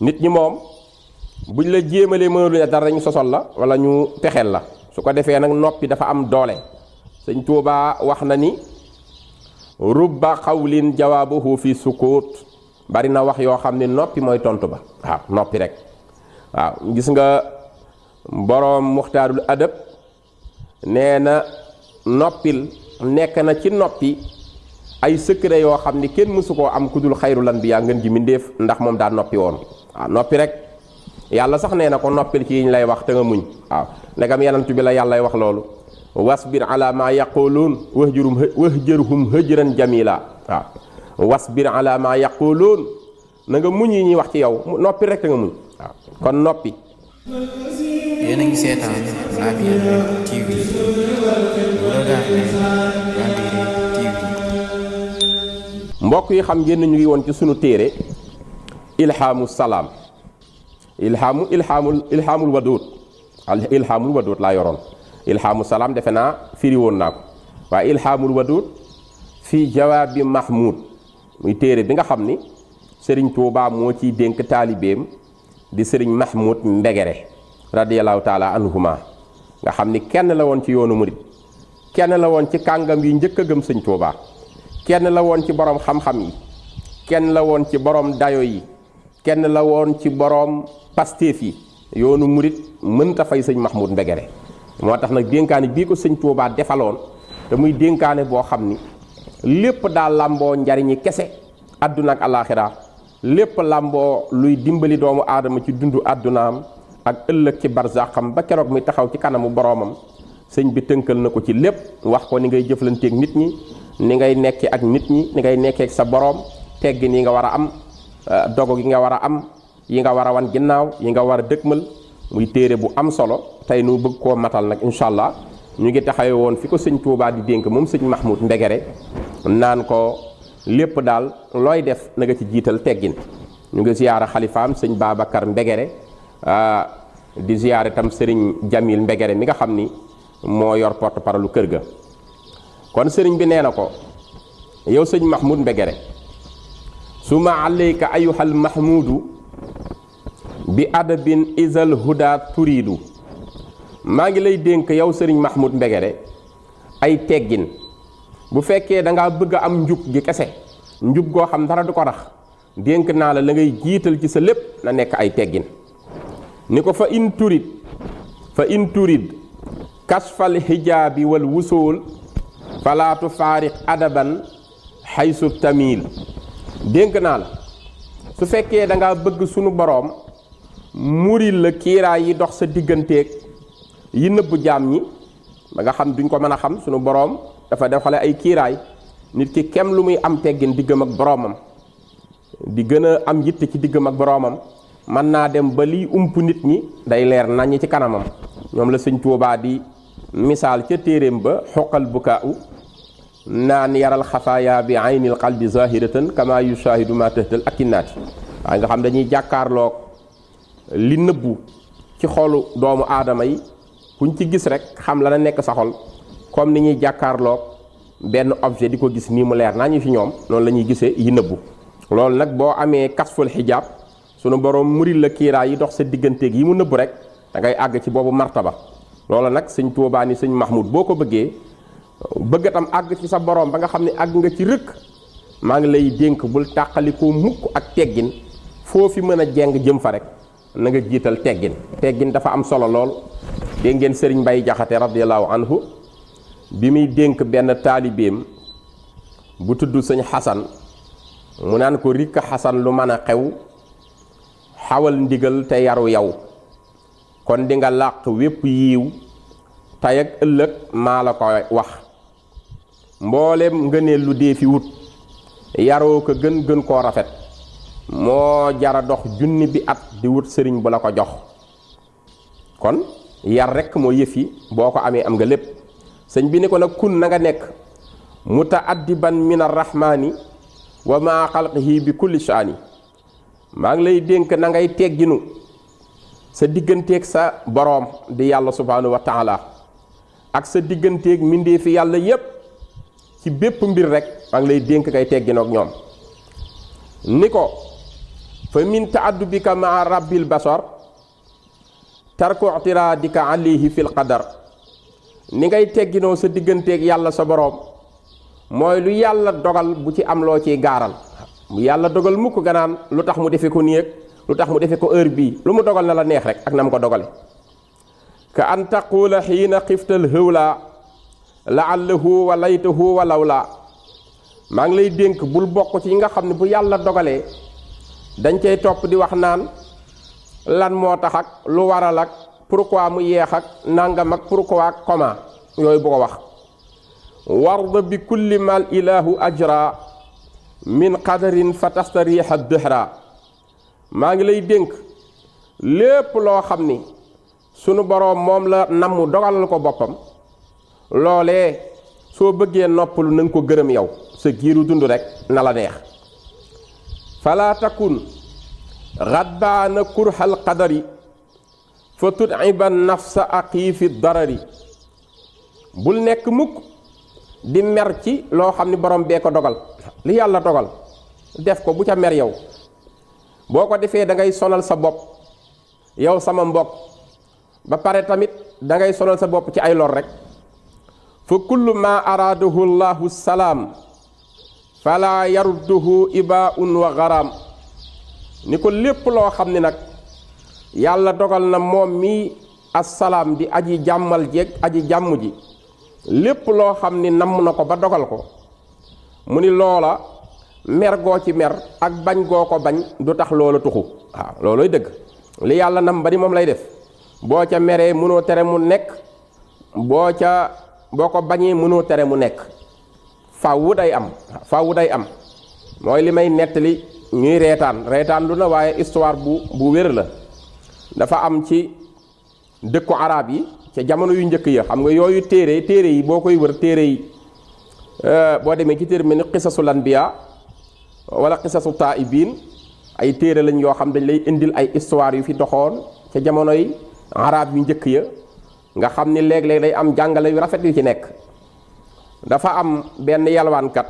nit ñi moom buñ la jéemalee mënaluñu dara ñu sosol la wala ñu pexeel la su ko defee nag noppi dafa am doole. sëñ Tuubaa wax na ni rubba xawlin jawaabuhu fi sukut, bari na wax yoo xam ne noppi mooy tontu ba. waaw noppi rek. waaw gis nga boroom muxtaarul adab nee na noppil nekk na ci noppi ay secret yoo xam ni kenn mësu koo am ku dul xayrul anbiyaa ngeen ji mindéef, ndax moom daa noppi woon. waaw noppi rek yàlla sax nee na ko noppil ci yiñ lay wax te nga muñ. waaw ndegam yanantu bi la yàllay wax loolu, wasbir ala ma yaquluun wahjurhum hajran jamila. waaw wasbir ala ma yaquluun, na nga muñ yi ñuy wax ci yow, noppi rek te nga muñ. waaw kon noppi. yéen a ngi seetaan Labyrinth TV, mbokk yi xam ngeen ñu ngi woon ci sunu téere ilhaamu salaam, ilhaamul waduud, ilhaamul waduud laa yoroon. ilhaamu salaam defe naa firi woon naa ko, waaye ilhaamul waduud fii jawaabi mahmud muy téere bi nga xam ni sëriñ Tuubaa moo ciy dénk taalibeem di sëriñ Mahmoud Mbegere radiyallahu taala anhuma, nga xam ni kenn la woon ci yoonu murit, kenn la woon ci kàngam yi njëkk a gëm sëñ Tuubaa, kenn la woon ci borom xam-xam yi, kenn la woon ci borom dayo yi, kenn la woon ci borom pastéef yi. yoonu murit mënta fay sëñ Mahmoud Mbegere. moo tax nag dénkaane bii ko sëñ Tuubaa defaloon te muy dénkaane boo xam ni lépp daa làmboo njariñi kese àdduna ak alaaxira, lépp làmboo luy dimbali doomu aadama ci dundu àddunaam ak ëllëg ci barzaqam ba keroog mi taxaw ci kanamu boroomam. sëñ bi tënkal na ko ci lépp, wax ko ni ngay jëflanteeg nit ñi, ni ngay nekke ak nit ñi, ni ngay nekkee ak sa boroom, teggin yi nga war a am, dogo gi nga war a am, yi nga war a wan ginnaaw, yi nga war a dëkkmal. muy téere bu am solo. tey nu bëgg koo matal nag incha allah ñu ngi taxawee woon fi ko sëñ Tuubaa di dénk moom sëñ Mahmoud Mbegere naan ko lépp daal looy def na nga ci jiital teggin. ñu ngi ziyaara xalifaam sëñ Babacar Mbegere, di ziyaare tam sëriñ Jamil Mbegere mi nga xam ni moo yor porte parole kër ga. kon sëriñ bi nee na ko yow sëñ Mahmoud Mbegere, suma alayka ayyuhal mahmudu bi adabin isal huda turiidu. maa ngi lay dénk yow sëriñ Mahmoud Mbegere ay teggin. bu fekkee da ngaa bëgg a am njub gi kese, njub goo xam dara du ko rax, dénk naa la ngay jiital ci sa lépp na nekk ay teggin. ni ko fa in turid kasfal hijaabi wal wusool falaatu faariq adaban xaysu tamil. dénk naa la su fekkee da ngaa bëgg sunu boroom muril la kiiraay yi dox sa digganteeg yi nëbbu jaam ñi ba nga xam duñ ko mën a xam. sunu boroom dafa defale ay kiiraay, nit ki kem lu muy am teggin diggam ak boroomam, di gën a am yitte ci diggam ak boroomam, mën naa dem ba liy ump nit ñi day leer naññ ci kanamam. ñoom la sëñ Tuubaa di misaal ca téeréem ba xoqal bukaau naan yaral xafaaya bi aynil qalbi zahiratan kama yushahidu ma tahtal akinnaati. waaye nga xam dañuy jàkkaarloog li nëbbu ci xolu doomu aadama yi, kuñ ci gis rek xam la na nekk sa xol, comme ni ñuy jàkkaarloog benn objet di ko gis nii mu leer naa ñu fi ñoom noonu la ñuy gisee yi nëbbu. loolu nag boo amee kasful xijaab, sunu borom muril la kiiraay yi dox sa digganteeg yi mu nëbbu rek da ngay àgg ci boobu martaba. loolu nag sëñ Tuubaa ni sëñ Mahmoud boo ko bëggee bëgg tam àgg ci sa borom ba nga xam ne àgg nga ci rëkk, maa ngi lay dénk bul tàqalikoo mukk ak teggin. foo fi mën a jeng jëm fa rek na nga jiital teggin. teggin dafa am solo lool. dégg ngeen sëriñ Mbay Jaxate radiyallahu anhu bi muy dénk benn taalibeem bu tudd sëñ Xasan, mu naan ko rikk Xasan lu mën a xew xawal ndigal te yaru yow, kon di nga làq wépp yiiw tey ak ëllëg maa la ko wax. mboolem ngëneel lu dee fi wut yaroo ko gën koo rafet, moo jara dox junni bi at di wut sëriñ bu la ko jox. kon yar rekk moo yëf yi, boo ko amee am nga lépp. sëñ bi ni ko nag kun na nga nekk mutaaddiban min arrahmani wa maa xalqihi bi kulli shaani. maa ngi lay dénk na ngay tegginu sa digganteeg sa boroom di yàlla subhanahu wa taala ak sa digganteeg mbindeefi yàlla yépp ci bépp mbir rek maa ngi lay dénk ngay tegginoog ñoom. ni ko fa min ta'addubika maa rabbil basar tarku i'tiradika alayhi fil qadar ni ngay tegginoo sa digganteeg yàlla sa boroom mooy lu yàlla dogal bu ci am loo ciy gaaral bu yàlla dogal mukk ganaan lu tax mu defe ko nii ak lu tax mu defe ko heure bii lu mu dogal na la neex rek ak na mu ko dogale ka an taqula xiina xiftal hëwla laallahu wa laytahu wa lawla maa ngi lay dénk bul bokk ci ñi nga xam ne bu yàlla dogalee dañ cay topp di wax naan lan moo tax ak lu waral ak pourquoi mu yeex ak nangam ak pourquoi ak comment yooyu bu ko wax warda bi kulli mal ilahu ajra min qadarin fa tastariha dëhra maa ngi lay dénk lépp loo xam ni sunu boroom moom la namm dogalal ko boppam loolee soo bëggee noppalu na nga ko gërëm yow sa giiru dund rek na la neex fala takun ghadbaana kurhal qadari fa tut'iba nafsa aqiifi darari bul nekk mukk di mer ci loo xam ni borom bee ko dogal li yàlla dogal def ko bu ca mer yow boo ko defee da ngay sonal sa bopp yow sama mbokk ba pare tamit da ngay sonal sa bopp ci ay lor rek fa kullu ma araadahu llahu salaam fala yarudduhu ibaun wa garaam ni ko lépp loo xam ni nag yàlla dogal na moom mi assalaam di aji jàmmal jeeg aji jàmm ji lépp loo xam ni namm na ko ba dogal ko mu ni loola mer goo ci mer ak bañ goo ko bañ du tax loola tuxu waaw looloy dëgg li yàlla nam ba ni moom lay def boo ca meree mënoo tere mu nekk boo ko bañee mënoo tere mu nekk faawu day am mooy li may nettali ñuy reetaan lu na waaye histoire bu wér la dafa am ci dëkku arab yi ca jamono yu njëkk ya xam nga yooyu téere yi boo koy wër téere yi boo demee ci téere mel ni qisasul anbiya wala qisasu taa'ibiin ay téere lañ yoo xam dañ lay indil ay histoire yu fi doxoon ca jamonoy arab yu njëkk ya nga xam ni léeg-léeg day am jàngale yu rafet yu ci nekk dafa am benn yalwaankat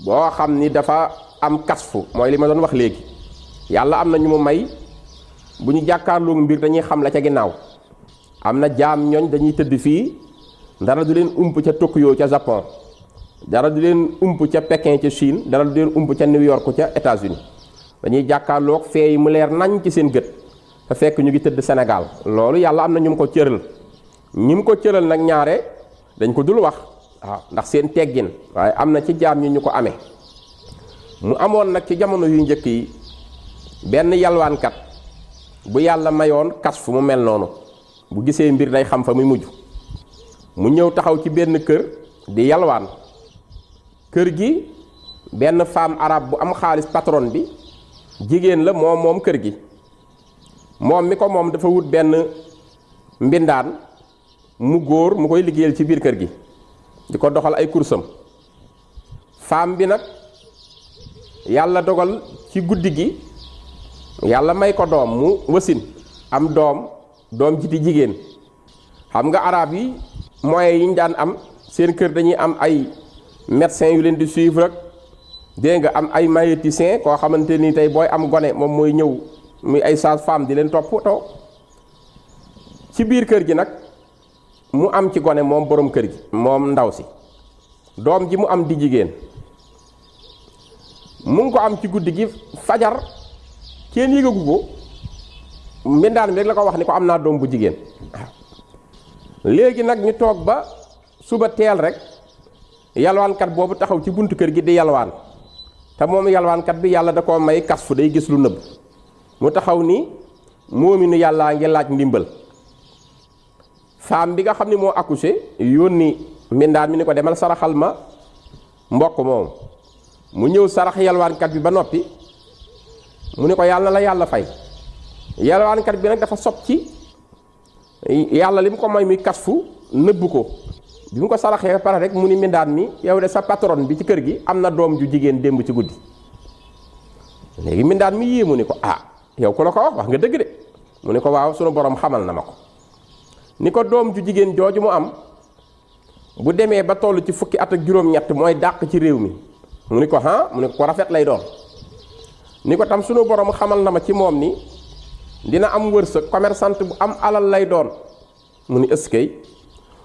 boo xam ni dafa am kasfu mooy li ma doon wax léegi yàlla am na ñu mu may bu ñu jàkkaarloo mbir dañuy xam la ca ginnaaw am na jaam ñooñ dañuy tëdd fii dara du leen ump ca Tokyo ca Japon dara du leen ump ca Pékin ca Chine dara du leen ump ca New York ca États-Unis dañuy jàkkaarloog fee yi mu leer nañ ci seen gët te fekk ñu ngi tëdd Sénégal loolu yàlla am na ñu mu ko cëral ñi mu ko cëral nag ñaare dañ ko dul wax waaw ndax seen teggin waaye am na ci jaam ñi ñu ko amee mu amoon nag ci jamono yu njëkk yi benn yalwaankat bu yàlla mayoon kas fu mu mel noonu bu gisee mbir day xam fa muy mujj mu ñëw taxaw ci benn kër di yalwaan kër gi benn femme arabe bu am xaalis patron bi jigéen la moom kër gi moom mi ko moom dafa wut benn mbindaan mu góor mu koy liggéeyal ci biir kër gi di ko doxal ay kursam femme bi nag yàlla dogal ci guddi gi yàlla may ko doom mu wasin am doom ji di jigéen xam nga arab yi moyens yi ñu daan am seen kër dañuy am ay médecins yu leen di suivre ak dégg nga am ay maïeuticien koo xamante ni tey booy am gone moom mooy ñëw muy ay sage-femme di leen toppatoo ci biir kër gi nag mu am ci gone moom borom kër gi moom ndaw si doom ji mu am di jigéen mu ngi ko am ci guddi gi fajar kenn yëgagu ko mbindaan mi rek la ko wax ni ko am naa doom bu jigéen léegi nag ñu toog ba suba teel rek yalwaankat boobu taxaw ci buntu kër gi di yalwaan te moom yalwaankat bi yàlla da koo may kas fu day gis lu nëbb mu taxaw ni moominu yàllaa ngi laaj ndimbal femme bi nga xam ni moo accouché yónni mbindaan mi ni ko demal saraxal ma mbokk moom mu ñëw sarax yalwaankat bi ba noppi mu ni ko yàlla na la yàlla fay yalwaankat bi nag dafa sob ci yàlla li mu ko may muy kas fu nëbb ko bi mu ko saraxee ba pare rek mu ni mbindaan mi yow de sa patron bi ci kër gi am na doom ju jigéen démb ci guddi léegi mbindaan mi yéemu ni ko yow ku la ko wax nga dëgg de mu ni ko waaw sunu borom xamal na ma ko ni ko doom ju jigéen jooju mu am bu demee ba toll ci fukki at ak juróom-ñett mooy dàq ci réew mi mu ni ko mu ni ko rafet lay doon ni ko tam sunu borom xamal na ma ci moom ni dina am wërsëg commerçante bu am alal lay doon. mu ni ëskay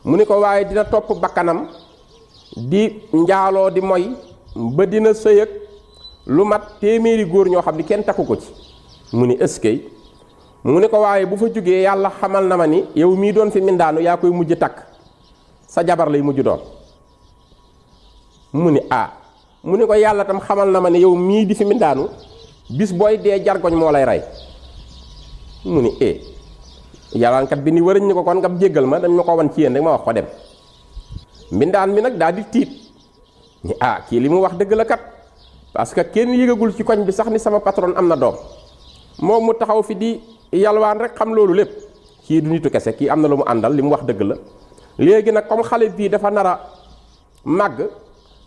mu ni ko waaye dina topp bakkanam di njaaloo di moy ba dina sëyëg lu mat téeméeri góor ñoo xam ni kenn takku ko ci. mu ni ëskay mu ni ko waaye bu fa jógee yàlla xamal na ma ni yow mii doon fi mindaanu yaa koy mujj takk sa jabar lay mujj doon. mu ni mu ni ko yàlla tam xamal na ma ni yow mii di fi mindaanu bis booy dee jargoñ moo lay rey. mu ni yàllaankat bi ni wërëñ ni ko kon nga jéggal ma dañ ma ko wan ci yéen rek ma wax ko dem. mbindaan mi nag daal di tiit ni kii li mu wax dëgg la kat parce que kenn yëgagul ci koñ bi sax ni sama patron am na doom moom mu taxaw fi di yalwaan rek xam loolu lépp kii du nitu kese kii am na lu mu àndal li mu wax dëgg la. léegi nag comme xale bii dafa nar a màgg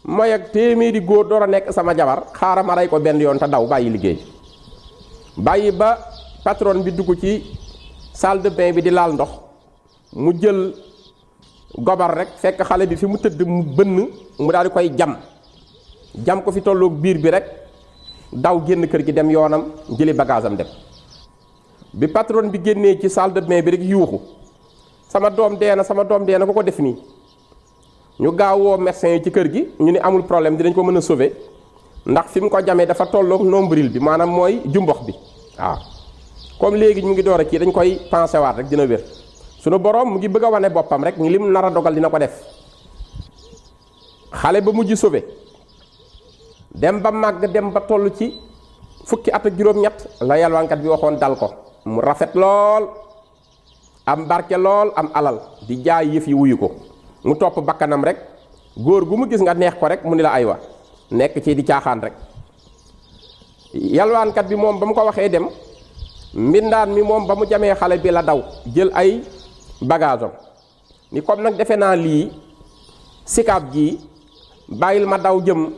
mooy ak téeméeri góor door a nekk sama jabar xaaral ma rey ko benn yoon te daw bàyyi liggéey bàyyi ba patron bi dugg ci salle de bain bi di laal ndox mu jël gobar rek fekk xale bi fi mu tëdd mu bënn mu daal di koy jam ko fi tolloog biir bi rek daw génn kër gi dem yoonam jëli bagage am dem. bi patron bi génnee ci salle de bain bi rek yuuxu sama doom dee na ko def nii. ñu gaaw woo médecin yi ci kër gi ñu ni amul problème dinañ ko mën a sauver ndax fi mu ko jamee dafa tolloog nombril bi maanaam mooy jumbox bi waaw. comme léegi mu ngi door a kii dañ koy pensé waat rek dina wér sunu borom mu ngi bëgg a wane boppam rek ni lim nar a dogal dina ko def. xale ba mujj sauvé dem ba màgg dem ba toll ci fukki at ak juróom-ñett la yalwaankat bi waxoon dal ko mu rafet lool am barke lool am alal di jaay yëf yi wuyu ko mu topp bakkanam rek góor gu mu gis nga neex ko rek mu ni la aywa nekk ci di caaxaan rek. yalwaankat bi moom ba mu ko waxee dem. mbindaan mi moom ba mu jamee xale bi la daw jël ay bagaasam ni comme nag defe naa lii sikaab gii bàyyil ma daw jëm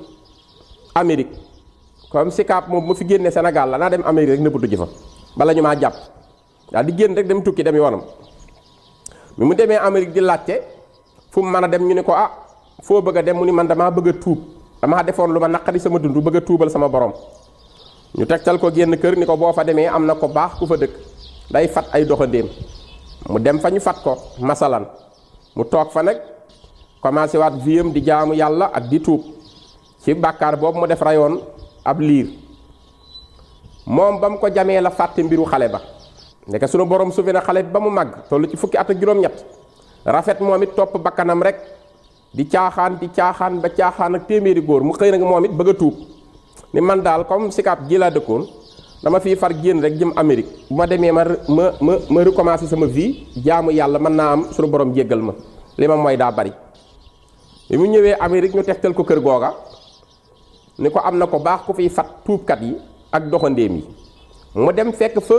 Amérique comme sikaab moom ma fi génne Sénégal la naa dem Amérique rek nëbbatu ji fa bala ñu maa jàpp daal di génn rek dem tukki dem yoonam. bi mu demee Amérique di laajte fu mu mën a dem ñu ne ko foo bëgg a dem mu ni man damaa bëgg a tuub damaa defoon lu ma naqari sama dund bëgg a tuubal sama borom. ñu tegtal ko génn kër ni ko boo fa demee am na ko baax ku fa dëkk day fat ay doxandéem mu dem fa ñu fat ko masalan mu toog fa nag commencé waat viem di jaamu yàlla ak di tuub ci bàkkaar boobu mu def rayoon ab liir. moom ba mu ko jamee la fàtte mbiru xale ba ndeke sunu borom sauvé na xale bi ba mu màgg toll ci fukki at ak juróom-ñett rafet moom it topp bakkanam rek di caaxaan ba caaxaan ak téeméeri góor mu xëy nag moom it bëgg a tuub. ni man daal comme Sicap gi laa dëkkoon dama fii far génn rek jëm Amérique bu ma demee ma recommencer sama vie jaamu yàlla mën naa am suñu borom jéggal ma li ma mooy daa bari. bi mu ñëwee Amérique ñu tegtal ko kër googa ni ko am na ko baax ku fiy fat tuubkat yi ak doxandéem yi mu dem fekk fa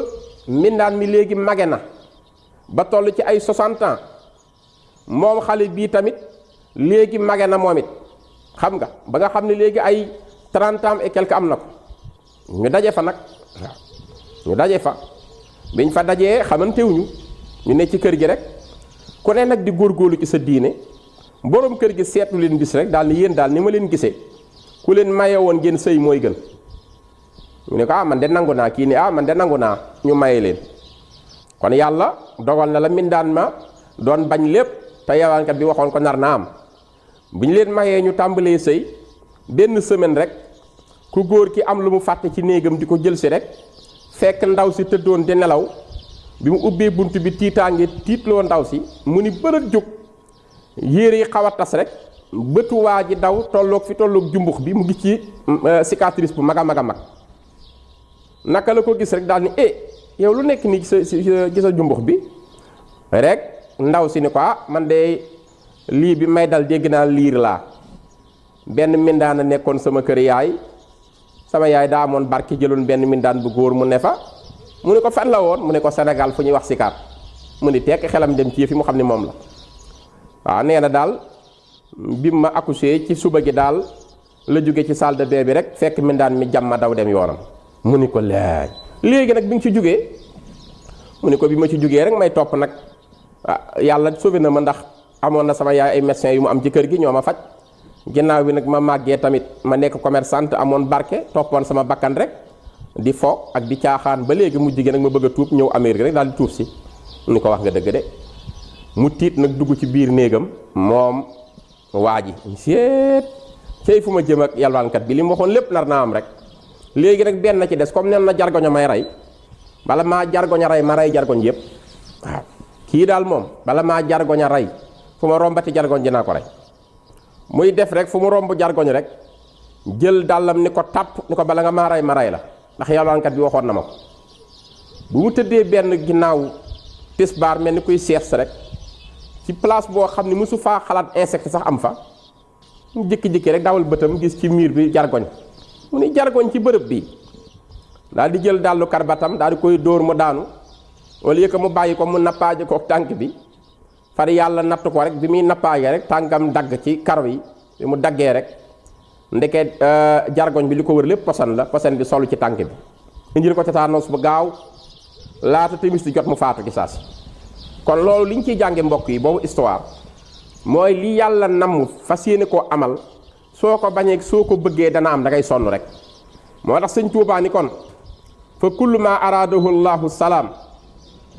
mbindaan mi léegi mage na ba toll ci ay 60 ans moom xale bii tamit léegi mage na moom it xam nga ba nga xam ne léegi ay 30 ans et quelque am na ko ñu daje fa nag waaw ñu daje fa biñ fa dajee xamantewuñu ñu ne ci kër gi rek ku ne nag di góorgóorlu ci sa diine boroom kër gi seetlu leen bis rek daal ni yéen daal ni ma leen gisee ku leen maye woon ngeen sëy mooy gën ñu ne ko man de nangu naa kii ni man de nangu naa ñu maye leen kon yàlla dogal na la mindaan ma doon bañ lépp te yawaankat bi waxoon ko nar naa am bu ñu leen mayee ñu tàmbalee sëy benn semaine rek ku góor ki am lu mu fàtte ci néegam di ko jël si rek fekk ndaw si tëddoon di nelaw bi mu ubbee bunt bi tiitaange tiitloo ndaw si mu ni bërët jóg yére yi xaw a tas rek bëtu waa ji daw tolloog fi tolloog jumbux bi mu gis ci cicatrice bu mag a mag a mag naka la ko gis rek daal ni yow lu nekk nii ci sa jumbux bi rek ndaw si ni ko man de lii bi may dal dégg naa liir laa benn mindaan a nekkoon sama kër yaay sama yaay daa amoon barke jëloon benn mindaan bu góor mu ne fa mu ne ko fan la woon mu ne ko Sénégal fu ñuy wax Sicap mu ni tekk xelam dem ci fi mu xam ne moom la waaw nee na daal bi ma accouché ci suba gi daal la jóge ci salle de bain bi rek fekk mindaan mi jàmm ma daw dem yoonam mu ni ko laaj léegi nag bi nga ci jógee mu ni ko bi ma ci jógee rek may topp nag yàlla sauvé na ma ndax amoon na sama yaay ay médecins yu mu am ci kër gi ñoo ma faj ginnaaw bi nag ma màggee tamit ma nekk commerçante amoon barke toppoon sama bakkan rek di fo ak di caaxaan ba léegi mujj gi nag ma bëgg a tuub ñëw Amérique rek daal di tuub si. ni ko wax nga dëgg de mu tiit nag dugg ci biir néegam moom waa ji seet cey fu ma jëm ak yalwaankat bi li mu waxoon lépp nar naa am rek léegi nag benn ci des comme nen na jargoño may rey bala maa jargoñ a rey ma rey jargoñ yëpp waaw kii daal moom bala maa jargoñ a rey fu ma rombati jargoñ dinaa ko rey muy def rek fu mu romb jargoñ rek jël dàllam ni ko tàpp ni ko bala nga maa rey ma rey la ndax yalwaankat bi waxoon na ma ko bu mu tëddee benn ginnaaw tisbaar mel ni kuy sees rek ci place boo xam ne mosu faa xalaat insecte sax am fa mu jékki-jékki rek dawal bëtam gis ci miir bi jargoñ mu ni jargoñ ci bërëb bi daal di jël dàllu karbatam daal di koy dóor mu daanu au lieu que mu bàyyi ko mu nappaaje ko tànk bi far yàlla natt ko rek bi muy nappaaje rek tànkam dagg ci karo yi bi mu daggee rek ndeke jargoñ bi li ko wër lépp posan la posan bi solu ci tànk bi indil ko tétanos bu gaaw laata timis di jot mu faatu gi saasi kon loolu li ñu ciy jànge mbokk yi boobu histoire mooy li yàlla namm fas yéene koo amal soo ko bañee soo ko bëggee dana am da ngay sonn rek moo tax sëñ Tuubaa ni kon fa kullu ma araadahu llahu salaam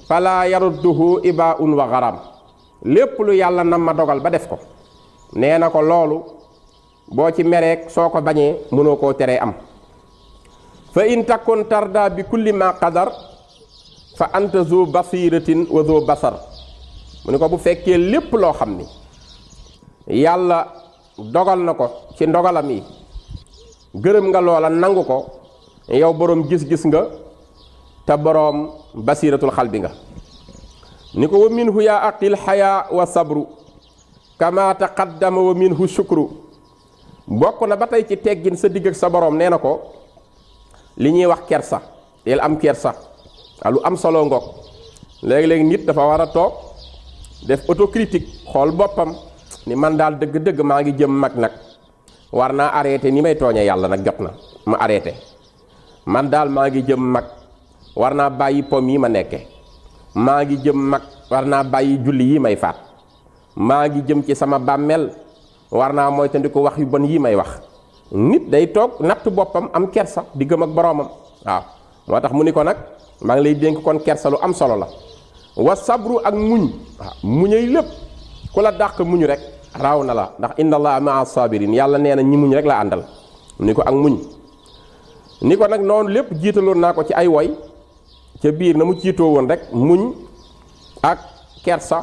fala yarudduhu ibaun wa garam lépp lu yàlla nam ma dogal ba def ko nee na ko loolu boo ci mereek soo ko bañee mënoo koo teree am fa in takun tarda bi kulli ma qadar fa anta zu basiratin wa zu basar mu ni ko bu fekkee lépp loo xam ni yàlla dogal na ko ci ndogalam yi gërëm nga loola nangu ko yow boroom gis-gis nga te boroom basiratul xal bi nga ni ko wa minhu yaa aqil xayaa wa sabru kama taqaddama wa minhu shukru bokk na ba tey ci teggin sa digg ak sa boroom nee na ko li ñuy wax kersa del am kersa lu am solo ngoog léegi-léegi nit dafa war a toog def autocritique xool boppam ni man daal dëgg-dëgg maa ngi jëm mag nag war naa arrêté ni may tooñee yàlla nag jot na ma arrêté man daal maa ngi jëm mag war naa bàyyi pom yi ma nekke maa ngi jëm mag war naa bàyyi julli yi may faat maa ngi jëm ci sama bàmmeel war naa moytandiku wax yu bon yi may wax nit day toog natt boppam am kersa di gëm ak boroomam waaw moo tax mu ni ko nag maa ngi lay dénk kon kersa lu am solo la wa sabru ak muñ waaw muñay lépp ku la dàq muñu rek raaw na la ndax inna allaha maa sabirin yàlla nee na ñi muñ rek la àndal ni ko ak muñ ni ko nag noonu lépp jiitaloon naa ko ci ay woy ca biir na mu jiitoo woon rek muñ ak kersa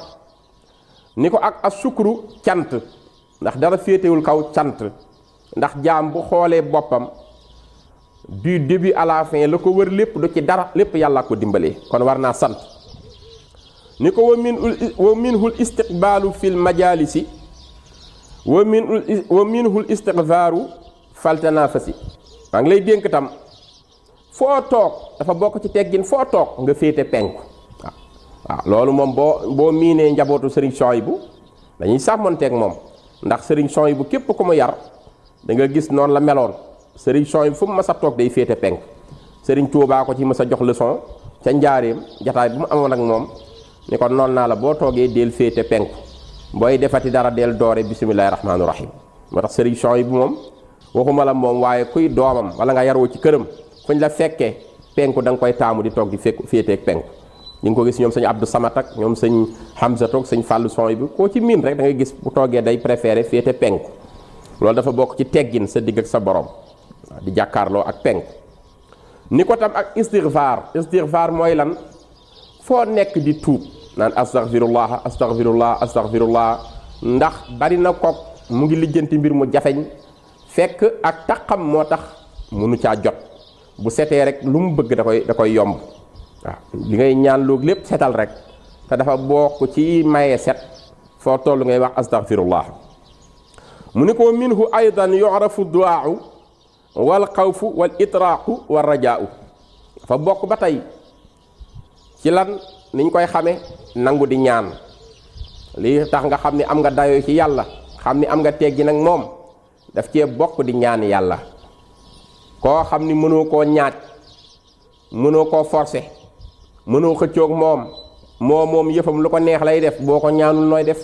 ni ko ak asukru cant ndax dara féetewul kaw cant ndax jaam bu xoolee boppam du début à la fin la ko wër lépp du ci dara lépp yàlla ko dimbalee kon war naa sant ni ko wa minhul istiqbaalu fil majalisi wa minhul istighfaaru faltanafasi maa ngi lay dénk tam foo toog dafa bokk ci teggin foo toog nga féete penku waaw loolu moom boo miinee njabootu Serigne Souhaïbou dañuy sàmmonteeg moom ndax Serigne Souhaïbou képp ku mu yar da nga gis noonu la meloon Serigne Souhaïbou fu mu mas a toog day féete penku Serigne Touba ko ci mas a jox leçon ca njaareem jataay bu mu amoon ak moom ni ko noonu naa la boo toogee del féete penku booy defati dara del doore bisimilahi rahmaani rahim moo tax Serigne Souhaïbou moom waxuma la moom waaye kuy doomam wala nga yaroo ci këram fuñ la fekkee penku da nga koy taamu di toog di féeteeg penku ñu ngi ko gis ñoom sëñ Abdou Samat ak ñoom sëñ Hamza toog sëñ Fallou Souhaïbou koo ci miin rek da ngay gis bu toogee day préféré féete penku loolu dafa bokk ci teggin sa digg ak sa borom waaw di jàkkaarloo ak penku ni ko tam ak istighfar mooy lan foo nekk di tuub naan astaghfirullah ndax bari na kook mu ngi lijjanti mbir mu jafeñ fekk ak taqam moo tax mënu caa jot bu setee rek lu mu bëgg da koy yomb waaw li ngay ñaan loog lépp setal rek te dafa bokk ci maye set foo toll ngay wax astaghfirullah mu ni ko minhu aydan yu'rafu du'a'u wal xawfu wal itraaqu wal rajaa'u dafa bokk ba tey ci lan niñ koy xame nangu di ñaan lii tax nga xam ni am nga dayoo ci yàlla xam ni am nga teggi nag moom daf cee bokk di ñaan yàlla koo xam ni mënoo koo ñaaj mënoo koo forcer mënoo xëccoog moom yëfam lu ko neex lay def boo ko ñaanul nooy def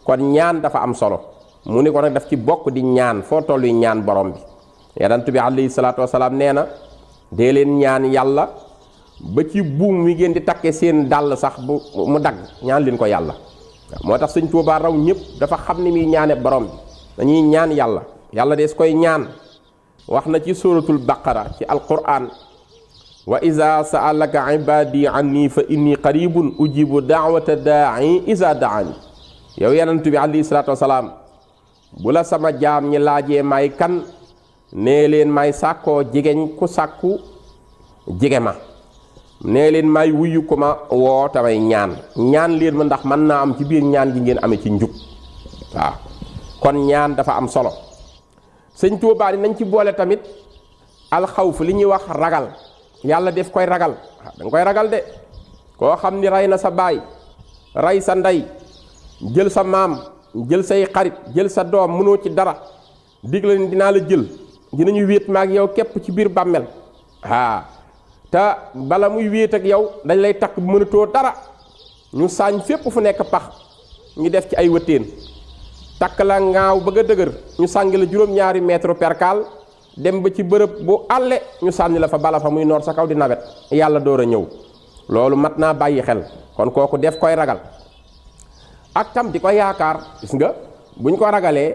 kon ñaan dafa am solo mu ni ko nag daf ci bokk di ñaan foo tolluy ñaan borom bi yonent bi alayhi salaatu wasalaam nee na dee leen ñaan yàlla ba ci buum wi ngeen di takke seen dàll sax bu mu dagg ñaan leen ko yàlla. moo tax sëñ Tuubaa raw ñëpp dafa xam ni muy ñaane borom bi dañuy ñaan yàlla yàlla dees koy ñaan. wax na ci suratul baqara ci alquran wa iza sa'alaka ibadi anni fa inni qaribun ujibu da'wata da'i iza da'ani yow yonent bi alayhi salaatu wasalaam bu la sama jaam ñi laajee may kan nee leen may sàkkoo jegeñ ku sàkku jege ma nee leen may wuyu ko ma woo tamay ñaan leen ma ndax mën naa am ci biir ñaan gi ngeen amee ci njub waaw kon ñaan dafa am solo. sëñ Tuubaa nañ ci boole tamit alxawf li ñuy wax ragal yàlla def koy ragal danga koy ragal de koo xam ni rey na sa baay rey sa ndey jël sa maam jël say xarit jël sa doom mënoo ci dara digle ni dinaa la jël dinañu wéet ma ak yow képp ci biir bàmmel te bala muy wéet ak yow dañ lay takk bu mënatoo dara ñu saañ fépp fu nekk pax ñu def ci ay wëttéen takk la ngaaw bëgg a dëgër ñu sàngi la juróom-ñaari mètre percal dem ba ci bërëb bu àlle ñu sànni la fa bala fa muy noor sa kaw di nawet yàlla door a ñëw loolu mat naa bàyyi xel kon kooku def koy ragal ak tam di ko yaakaar gis nga buñ ko ragalee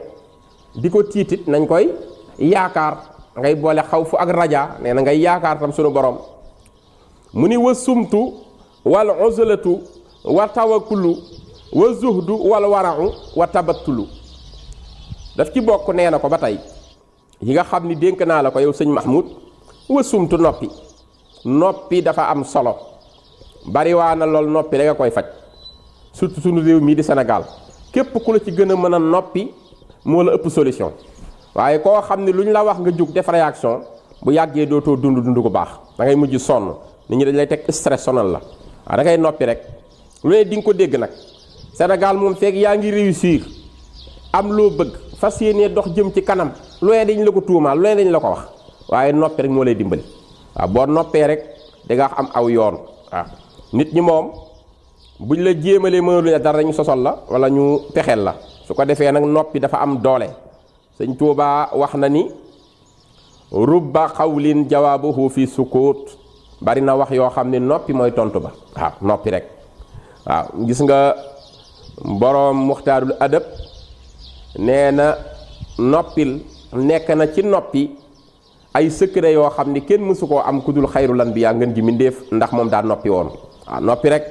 di ko tiitit nañ koy yaakaar ngay boole xawfu ak raja nee na ngay yaakaar tam sunu borom mu ni wa sumtu wal uzlatu wa tawakkulu wa zuhdu wal wara'u wa tabattulu daf ci bokk nee na ko ba tey yi nga xam ni dénk naa la ko yow sëñ Mahmoud wa sumtu noppi dafa am solo bariwaa na lool noppi rek a koy faj surtout sunu réew mii di Sénégal képp ku la ci gën a mën a noppi moo la ëpp solution waaye koo xam ne lu ñu la wax nga jóg def réaction bu yàggee dootoo dund ko baax da ngay mujj sonn nit ñi dañ lay teg stress sonal la waaw da ngay noppi rek lu ne di nga ko dégg nag Sénégal moom fekk yaa ngi réussir am loo bëgg fas yéenee dox jëm ci kanam lu ne dañ la ko tuumaal lu ne dañ la ko wax waaye noppi rek moo lay dimbali waaw boo noppee rek da nga am aw yoon waaw nit ñi moom buñ la jéemalee mënalu ne dara ñu sosol la wala ñu pexeel la su ko defee nag noppi dafa am doole sëñ Tuubaa wax na ni rubba xawlin jawaabuhu fi sukut bari na wax yoo xam ne noppi mooy tontu ba waaw noppi rek waaw gis nga boroom muxtaarul adab nee na noppil nekk na ci noppi ay secret yoo xam ni kenn mësu koo am ku dul xayrul anbiyaa ngeen ji mindéef ndax moom daa noppi woon waaw noppi rek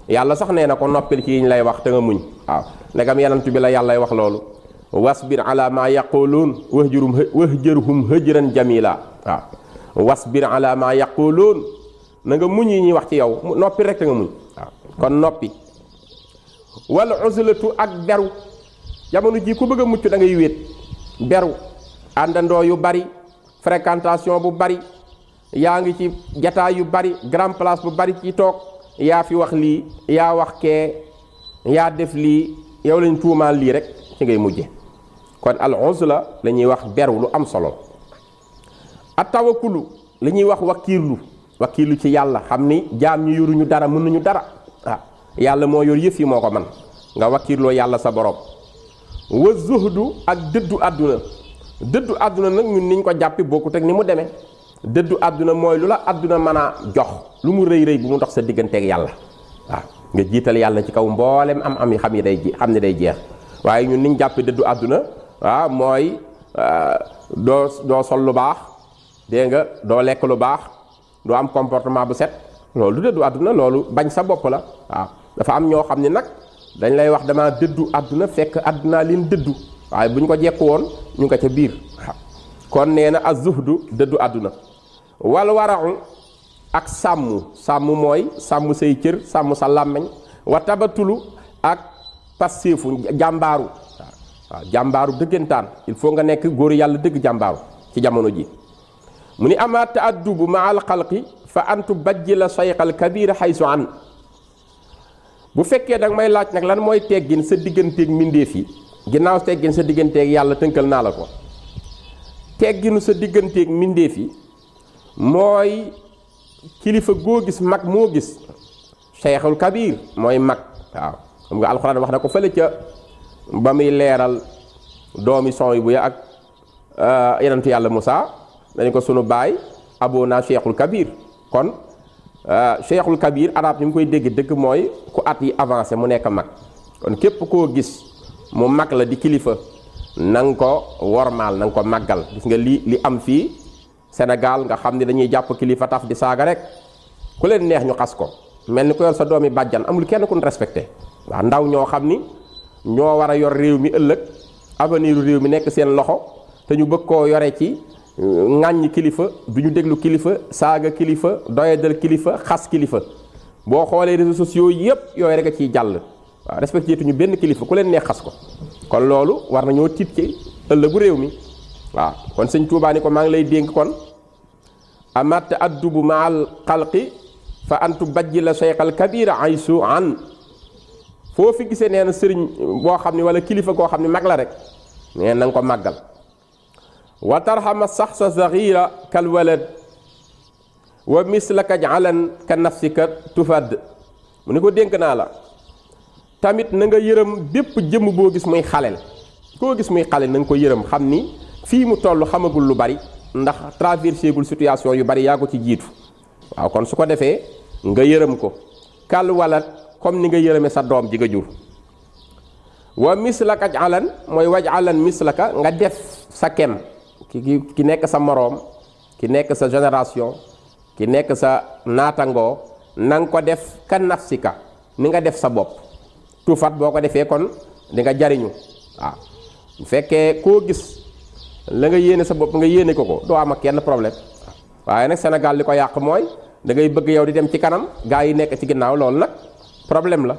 yàlla sax nee na ko noppil ci yiñ lay wax te nga muñ waaw ndegam yanantu bi la yàllay wax loolu wasbir ala ma yaquluun wahjurhum hajran jamila waaw wasbir ala ma yaquluun na nga muñ yi ñuy wax ci yow noppi rek te nga muñ waaw kon noppi wal uzlatu ak beru jamono ji ku bëgg a mucc da ngay wéet beru àndandoo yu bari fréquentation bu bari yaa ngi ci jataay yu bari grand place bu bari ci toog yaa fi wax lii yaa wax kee yaa def lii yow lañ tuumaal lii rek ci ngay mujje kon al uzla la ñuy wax beru lu am solo at tawakkulu li ñuy wax wakiirlu ci yàlla xam ni jaam ñu yoruñu dara mënuñu dara yàlla moo yor yëf yi moo ko man nga wakiirloo yàlla sa borom wa zuhdu ak dëddu àdduna nag ñun niñ ko jàppi bokkut ak ni mu demee dëddu àdduna mooy lu la àdduna mën a jox lu mu rëy bu mu dox sa digganteeg yàlla waaw nga jiital yàlla ci kaw mboolem am yi xam ni day jeex waaye ñun niñ jàppi dëddu àdduna waaw mooy doo sol lu baax dégg nga doo lekk lu baax doo am comportement bu set loolu du dëddu àdduna loolu bañ sa bopp la waaw dafa am ñoo xam ne nag dañ lay wax dama dëddu àdduna fekk àdduna leen dëddu waaye bu ñu ko jekku woon ñu nga ca biir waaw kon nee na az-zuhdu dëddu àdduna wal wara'u ak sàmm mooy sàmm say cër sàmm sa làmmeñ wa tabatulu ak passeefu jàmbaaru waaw jàmbaaru dëggantaan il faut nga nekk góor yàlla dëgg jàmbaaru ci jamono ji mu ni ama ta'addubu ma'al xalqi fa antu bajjila sayqal kabir haysu an bu fekkee danga may laaj nag lan mooy teggin sa digganteeg mbindéef yi ginnaaw teggin sa digganteeg yàlla tënkal naa la ko tegginu sa digganteeg mbindéef yi mooy kilifa goo gis mag moo gis sayxul kabir mooy mag waaw xam nga alxuraan wax na ko fële ca ba muy leeral doomi son bu ya ak yenentu yàlla Musaa dañu ko sunu baay abuna cheikhul kabir. kon cheikhul kabir arab ni mu koy dégg dëgg mooy ku at yi avancé mu nekk mag. kon képp koo gis mu mag la di kilifa na nga ko wormaal na nga ko màggal. gis nga li am fii Sénégal nga xam ne dañuy jàpp kilifa taf di saaga rek ku leen neex ñu xas ko mel ni ko yor sa doomi bàjjan amul kenn ku ñu respecté. waaw ndaw ñoo xam ni ñoo war a yor réew mi ëllëg avenir réew mi nekk seen loxo te ñu bëgg koo yore ci ŋàññi kilifa du ñu déglu kilifa saaga kilifa doyadal kilifa xas kilifa. boo xoolee réseaux sociaux yëpp yooyu rek a ciy jàll. waaw respecté tuñu benn kilifa ku leen neex xas ko kon loolu war nañoo tiit ci ëllëgu réew mi. waaw kon sëñ Tuubaa ni ko maa ngi lay dénk kon amat addubu maal xalqi fa antu bajji la cheikhal kabira aysu an foo fi gisee nee na sëriñ boo xam ne wala kilifa koo xam ne mag la rek nee na nga ko màggal. wa tarxama sax sa zagira kal walad wa mislaka jalan ka nafsika tufad mu ni ko dénk naa la tamit na nga yërëm bépp jëmm boo gis muy xaleel koo gis muy xaleel na nga ko yërëm xam ni fii mu toll xamagul lu bari ndax traversé gul situation yu bari yaa ko ci jiitu. waaw kon su ko defee nga yërëm ko kal walat comme ni nga yërëme sa doom ji nga jur. wa mislaka alan mooy waj alan mislaka nga def sa kem ki nekk sa moroom ki nekk sa génération ki nekk sa naatangoo na nga ko def ka nafsika ni nga def sa bopp tuufat boo ko defee kon di nga jariñu. waaw bu fekkee koo gis la nga yéene sa bopp nga yéene ko doo am ak kenn problème. waaye nag Sénégal li ko yàq mooy da ngay bëgg yow di dem ci kanam gaa yi nekk ci ginnaaw loolu nag problème la.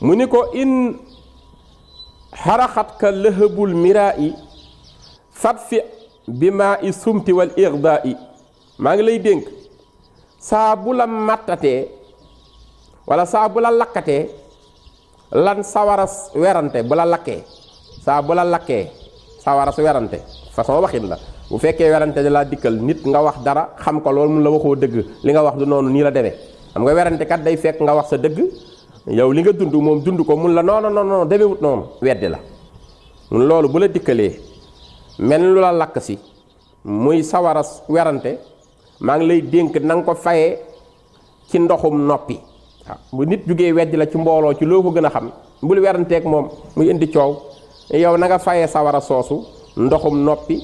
mu ni ko in xaraxat ka lëhëbul miraa i fat fi bi maa i sumti wal irdaa i maa ngi lay dénk saa bu la màttatee wala saa bu la lakkatee lan sawara werante bu la lakkee saa bu la lakkee sawara su werante façon waxin la. bu fekkee werante da laa dikkal nit nga wax dara xam ko loolu mun la waxoo dëgg li nga wax du noonu nii la demee xam nga werante kat day fekk nga wax sa dëgg yow li nga dund moom dund ko mun la non demewut noonu weddi la. mun loolu bu la dikkalee mel lu la lakk si muy sawara werante maa ngi lay dénk na nga ko fayee ci ndoxum noppi. waaw bu nit jugee weddi la ci mbooloo ci loo ko gën a xam bul weranteeg moom muy indi coow yow na nga fayee sawara soosu ndoxum noppi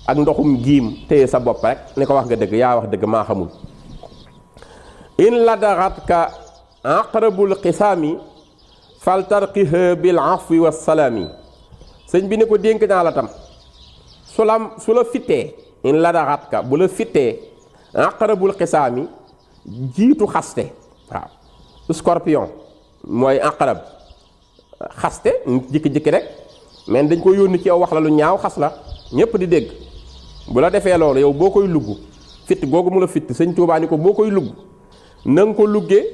ak ndoxum giim téye sa bopp rek ni ko wax nga dëgg yaa wax dëgg maa xamul. in ladaxatka aqrabul xisaami fal tarqiha bil afwi wa salaami sëñ bi ne ko dénk naa la tam su la fittee in ladaxatka bu la fittee aqrabul xisaami jiitu xaste. waaw scorpion mooy aqrab xaste jikki-jikki rek mais dañ ko yónni ci yow wax la lu ñaaw xas la ñépp di dégg. bu la defee loolu yow boo koy lugg fitt googu mu la fitt sëñ Tuubaa ni ko boo koy lugg na nga ko luggee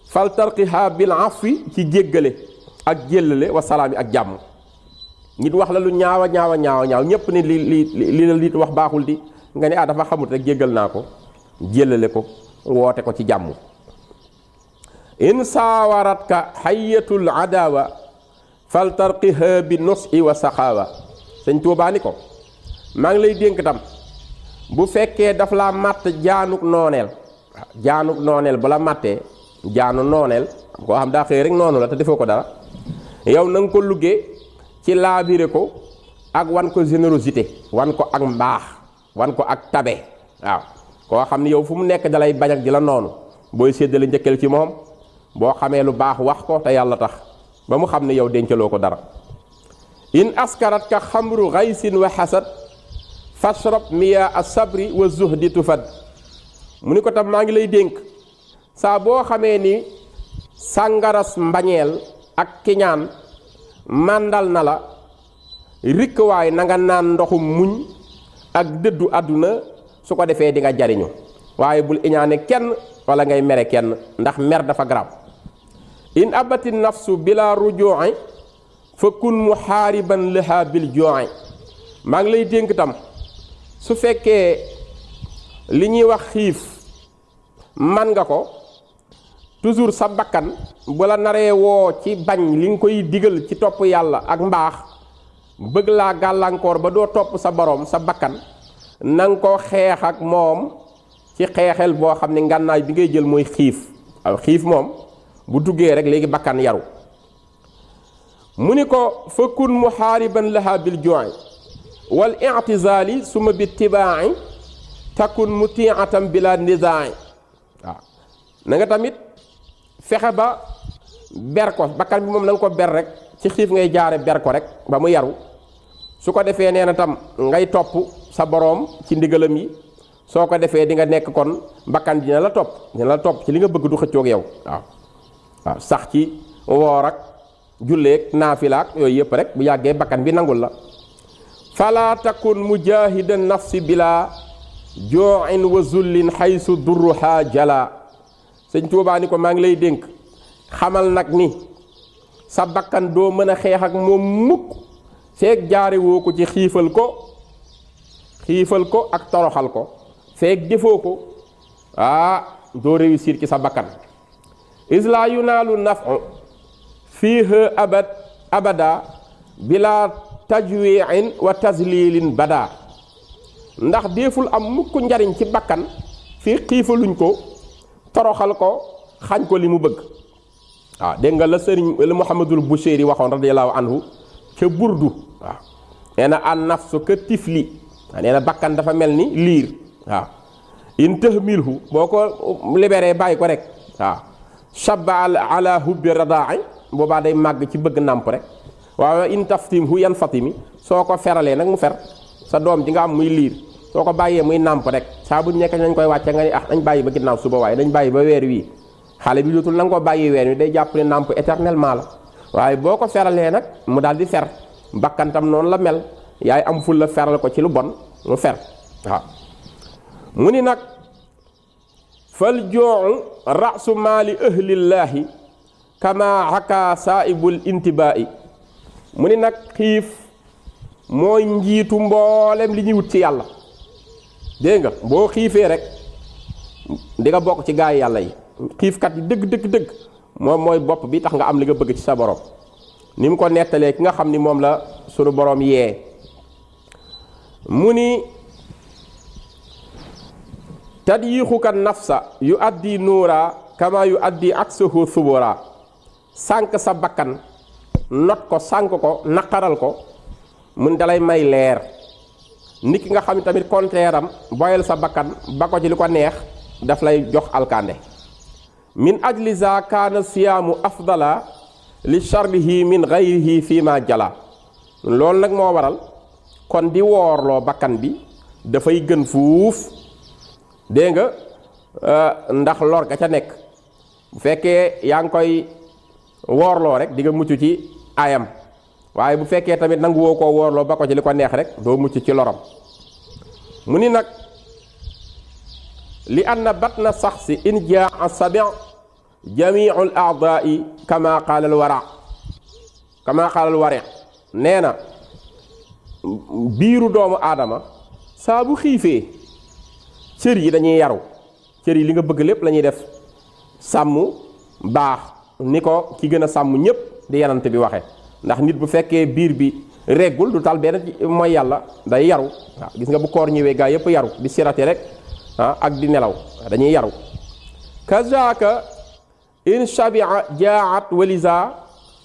fal tarqiha bil afwi ci jéggale ak jéllale wa salaami ak jàmm. nit wax la lu ñaaw ñépp ni li la nit wax baaxul di nga ne dafa xamut rek jéggal naa ko jéllale ko woote ko ci jàmm. in saawaratka xayatul adawa fal tarqiha bi nusi wa saxaawa sëñ Tuubaa ni ko maa ngi lay dénk tam bu fekkee daf laa màtt jaanuk nooneel. jaanuk nooneel bu la màttee jaanu nooneel koo xam daa xëy rek noonu la te defoo ko dara yow na nga ko luggee ci laabire ko ak wan ko générosité wan ko ak mbaax wan ko ak tabe. waaw koo xam ni yow fu mu nekk dalay bañ ak di la noonu booy séddale njëkkal ci moom boo xamee lu baax wax ko te yàlla tax ba mu xam ne yow dencaloo ko dara. in askarat ka xamru xaysin wa xasad fashrab miya as-sabri wa zuhdi tufad mu ni ko tam maa ngi lay dénk saa boo xamee ni sàngaras mbañeel ak kiñaan màndal na la rikk waay na nga naan ndoxum muñ ak dëddu àdduna su ko defee di nga jariñu waaye bul iñaane kenn wala ngay mere kenn ndax mer dafa garab. in abati nafsu bila ruju'i fa kun muhaariban laha bil ju'i maa ngi lay dénk tam su fekkee li ñuy wax xiif man nga ko toujours sa bakkan bu la naree woo ci bañ li nga koy digal ci topp yàlla ak mbaax bëgg laa gàllankoor ba doo topp sa borom sa bakkan nanga ko xeex ak moom ci xeexel boo xam ne ngànnaay bi ngay jël mooy xiif waaw xiif moom bu duggee rek léegi bakkan yaru mu ni ko fa kun muhaariban laha bil ju'i wal i'tizali suma bi tibaa'i takun muti'atan bila nizaa'i waaw na nga tamit fexe ba ber ko bakkan bi moom na nga ko ber rek ci xiif ngay jaare ber ko rek ba mu yaru su ko defee nee na tam ngay topp sa boroom ci ndigalam yi soo ko defee di nga nekk kon bakkan dina la topp ci li nga bëgg du xëccoog yow waaw sax ci woor ak julleeg naafilaak yooyu yëpp rek bu yàggee bakkan bi nangul la fala takun mujahidan nafsi bila joo'in wa zullin xaysu durruha jala sëñ Tuubaa ni ko maa ngi lay dénk xamal nag ni sa bakkan doo mën a xeex ak moom mukk feek jaare woo ko ci xiifal ko ak toroxal ko feek defoo ko doo réussir ci sa bakkan isla yunaalu nafu fiiha abada bila tajwiin wa tazlilin bada ndax deeful am mukk njariñ ci bakkan fii xiifaluñ ko toroxal ko xañ ko li mu bëgg dégg nga la sëriñ la Muhammadul Busheeri waxoon radiyallahu anhu ca burdu nee na an nafsu ka tifli nee na bakkan dafa mel ni liir in tahmilhu boo ko libéré bàyyi ko rek shabba ala hubbi radaa'i boobaa day màgg ci bëgg nàmp rek waaw in taftimhu yan fatimi soo ko feralee nag mu fer sa doom ji nga am muy liir soo ko bàyyee muy nàmp rek saa bu nekk nañ koy wàcce nga ni dañ bàyyi ba ginnaaw suba waaye dañ bàyyi ba weer wii xale bi dootul na nga ko bàyyi weer wi day jàpp ne nàmp éternellement la waaye boo ko feralee nag mu daal di fer bakkantam noonu la mel yaay am ful la feral ko ci lu bon mu fer mu ni nag fal joo'u ra'su maali ahlillaahi kama haka saa'ibul intibaa'i mu ni nag xiif mooy njiitu mboolem li ñuy wut ci yàlla dégg nga boo xiifee rek di nga bokk ci gaay yàlla yi xiifkat yi dëgg moom mooy bopp bi tax nga am li nga bëgg ci sa borom ni mu ko nettalee ki nga xam ni moom la sunu borom yee mu ni tadyiixuka nafsa yu addi nuura kama yu addi aksuhu subura sànq sa bakkan not ko sànq ko naqaral ko mun dalay may leer nit ki nga xam ne tamit contraire am boyal sa bakkan ba ko ci li ko neex daf lay jox alkande min ajli za kaana siyaamu afdala li sharrihi min ghayrihi fii ma jala loolu nag moo waral kon di woorloo bakkan bi dafay gën fuuf dégg nga ndax lor ga ca nekk bu fekkee yaa ngi koy woorloo rek di nga mucc ci ayam waaye bu fekkee tamit nangu woo koo woorloo ba ko ci li ko neex rek doo mucc ci loram mu ni nag li anna batna saxsi in jaa sabi jamiul a'daa'i kama qaala al wari nee na biiru doomu aadama saa bu xiifee cër yi dañuy yaru cër yi li nga bëgg lépp la ñuy def sàmm baax ni ko ki gën a sàmm ñépp di yanante bi waxe ndax nit bu fekkee biir bi reggul du tal benn mooy yàlla day yaru waaw gis nga bu koor ñëwee gaa yépp yaru di sirati rek ak di nelaw dañuy yaru kazaka in shabia jaat waliza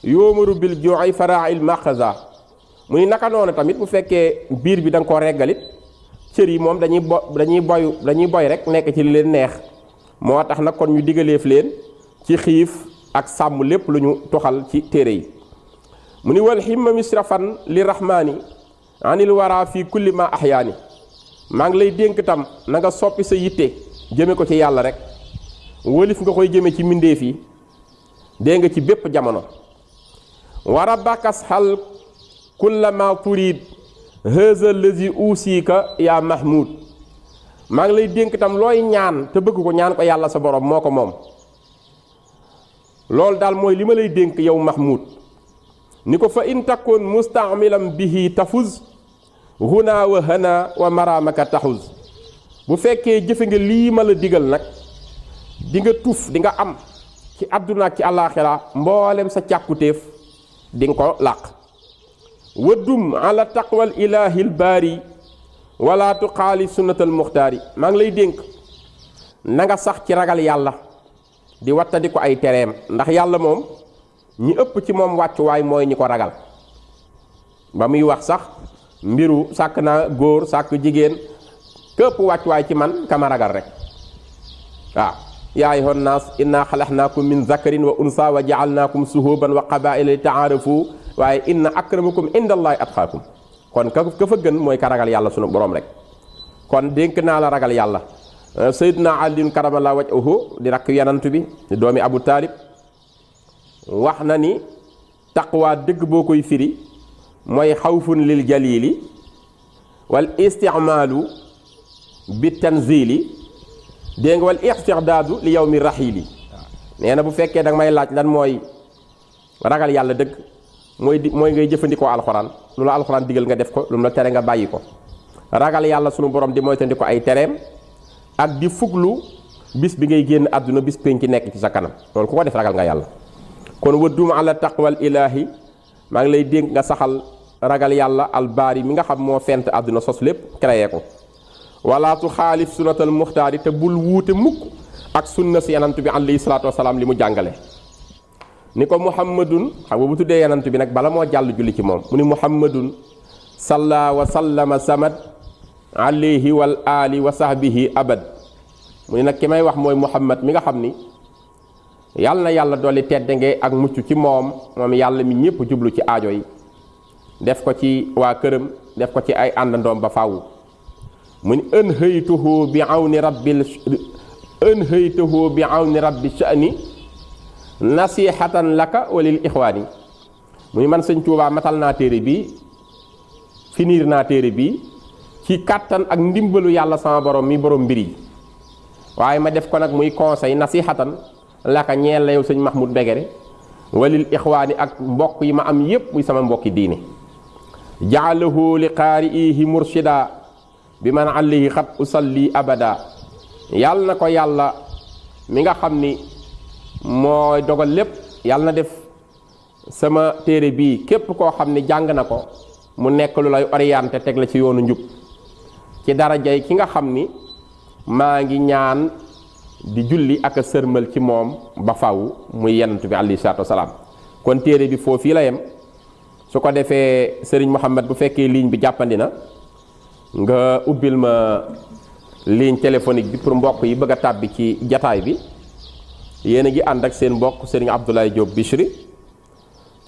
yoomaru bil ju'i fara'il maqaza mu ni naka noonu tamit bu fekkee biir bi da nga koo reggalit cër yi moom dañuy boy rek nekk ci li leen neex moo tax nag kon ñu digaleef leen ci xiif ak sàmm lépp lu ñu toxal ci téere yi mu ni wal himma misrafan li rahmaani anil wara fi kulli ma ahyaani maa ngi lay dénk tam na nga soppi sa yitte jëme ko ci yàlla rek wólif nga koy jëme ci mbindéef yi dégg nga ci bépp jamono wara bakas xal kullama turid haza lazi usika ya mahmud maa ngi lay dénk tam looy ñaan te bëgg ko ñaan ko yàlla sa borom moo ko moom loolu daal mooy li ma lay dénk yow mahmud ni ko fa in takun mustamilam bihi tafuz huna wa hana wa maramaka taxuz bu fekkee jëfe nga lii ma la digal nag di nga tuf di nga am ci àdduna ak ci àllaaxira mboolem sa càkkutéef di nga ko làq waddum ala taqwal ilahil baari wala tuxaalif sunnatal muxtaari maa ngi lay dénk na nga sax ci ragal yàlla di wattandi ko ay tereem ndax yàlla moom ñi ëpp ci moom wàccuwaay mooy ñi ko ragal ba muy wax sax mbiru sàkk naa góor sàkk jigéen képp wàccuwaay ci man kama ragal rek waaw yaa ayyuhan naas inna xalaqnaakum min zakarin wa unsa wa jaalnaakum suhuban wa qabaila li taarafu waaye inna akramakum indallahi atqaakum kon ka fa gën mooy ka ragal yàlla sunu borom rek kon dénk naa la ragal yàlla sayyidina aliyun karamallahu wajhahu di rakk yanant bi di doomi abu taalib wax na ni taqwa dëgg boo koy firi mooy xawfun lil jalili wal isticmaalu bi tanzili dégg nga wal ixtidaadu li yawmi raxiili nee na bu fekkee danga may laaj lan mooy ragal yàlla dëgg mooy ngay jëfandikoo alxuraan lu la alxuraan digal nga def ko lu mu la tere nga bàyyi ko ragal yàlla sunu borom di moytandiko ay tereem ak di fuglu bis bi ngay génn àdduna bis penc nekk ci sa kanam loolu ku ko def ragal nga yàlla kon waddum ala taqwal ilaahi maa ngi lay dénk nga saxal ragal yàlla albaari mi nga xam moo fent àdduna sos lépp créé ko wala tu xaalif sunnatal muxtaari te bul wuute mukk ak sunna si yanant bi alayhi salaatu wasalaam li mu jàngale ni ko muhammadun xam nga bu tuddee yanant bi nag bala moo jàll julli ci moom mu ni muhammadun salla wa sallama samad alayhi wal ali wa sahbihi abad mu ni nag ki may wax mooy muhammad mi nga xam ni yàlla na yàlla dolli teddange ak mucc ci moom yàlla mi ñëpp jublu ci aajo yi def ko ci waa këram def ko ci ay àndandoom ba faaw mu ni anhaytuhu bi awni rabbi sha'ni nasihatan laka walil ixwaani mu ni man sëñ Tuubaa matal naa téere bi finir naa téere bi ci kàttan ak ndimbalu yàlla sama borom mi borom mbir yi waaye ma def ko nag muy conseil nasihatan laka ñeel la yow sëñ Mahmoud Mbegere walil ixwaani ak mbokk yi ma am yépp muy sama mbokki diine jaalahu li qaari'ihi murshida bi man alayhi xat usalli abada yàlla na ko yàlla mi nga xam ni mooy dogal lépp yàlla na def sama téere bii képp koo xam ni jàng na ko mu nekk lu lay orienté teg la ci yoonu njub ci darajay ki nga xam ni maa ngi ñaan di julli ak a sërmal ci moom ba faw muy yonent bi alayhi salaatu wasalaam kon téere bi foofii la yem su ko defee sëriñ Mouhamed bu fekkee ligne bi jàppandi na nga ubbil ma ligne téléphonique bi pour mbokk yi bëgg a tàbbi ci jataay bi yéen a ngi ànd ak seen mbokk sëriñ Abdoulaye Diop Bichri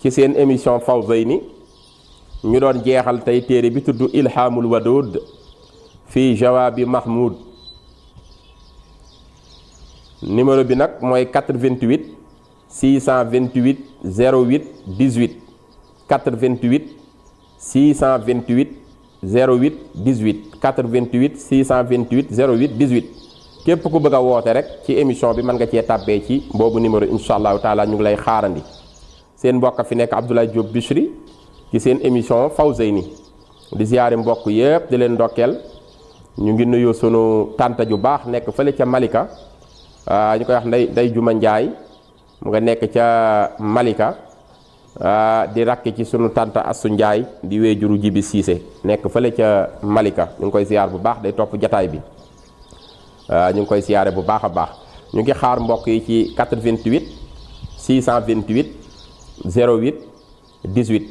ci seen émission Fawzayni ñu doon jeexal tey téere bi tudd Ilhaamul Waduud fii Jawaabi Mahmoud numéro bi nag mooy 88 628 08 18 88 628 08 18 88 628 08 18 képp ku bëgg a woote rek ci émission bi mën nga cee tàbbee ci boobu numéro incha allahu taala ñu ngi lay xaarandi seen mbokk fi nekk Abdoulaye Diop Bichri ci seen émission Fawzayni di ziyaare mbokk yëpp di leen ndokkeel ñu ngi nuyu sunu tànta ju baax nekk fële ca Malika ñu koy wax nday Juma Njaay mu nga nekk ca Malika di rakk ci sunu tànta Assu Njaay di wéejuru Jibi Siise nekk fële ca Malika ñu ngi koy ziyaar bu baax day topp jataay bi ñu ngi koy siyaare bu baax a baax ñu ngi xaar mbokk yi ci 88 628 08 18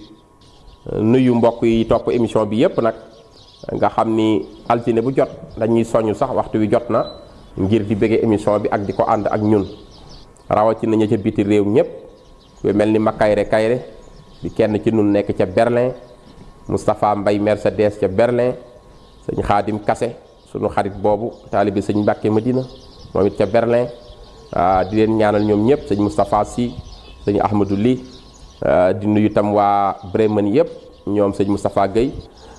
nuyu mbokk yi topp émission bi yépp nag nga xam ni altine bu jot dañuy soññ sax waxtu wi jot na ngir di bëggee émission bi ak di ko ànd ak ñun rawatina ña ca biti réew ñépp ku mel ni Makayre Kayre di kenn ci nun nekk ca Berlin Moustapha Mbay Mercedes ca Berlin sëñ Xaadim Kase sunu xarit boobu taalibi sëñ Mbàkke Madina moom it ca Berlin di leen ñaanal ñoom ñëpp sëñ Moustapha Sy sëñ Ahmadou Ly di nuyu tam waa Bremen yëpp ñoom sëñ Moustapha Guèye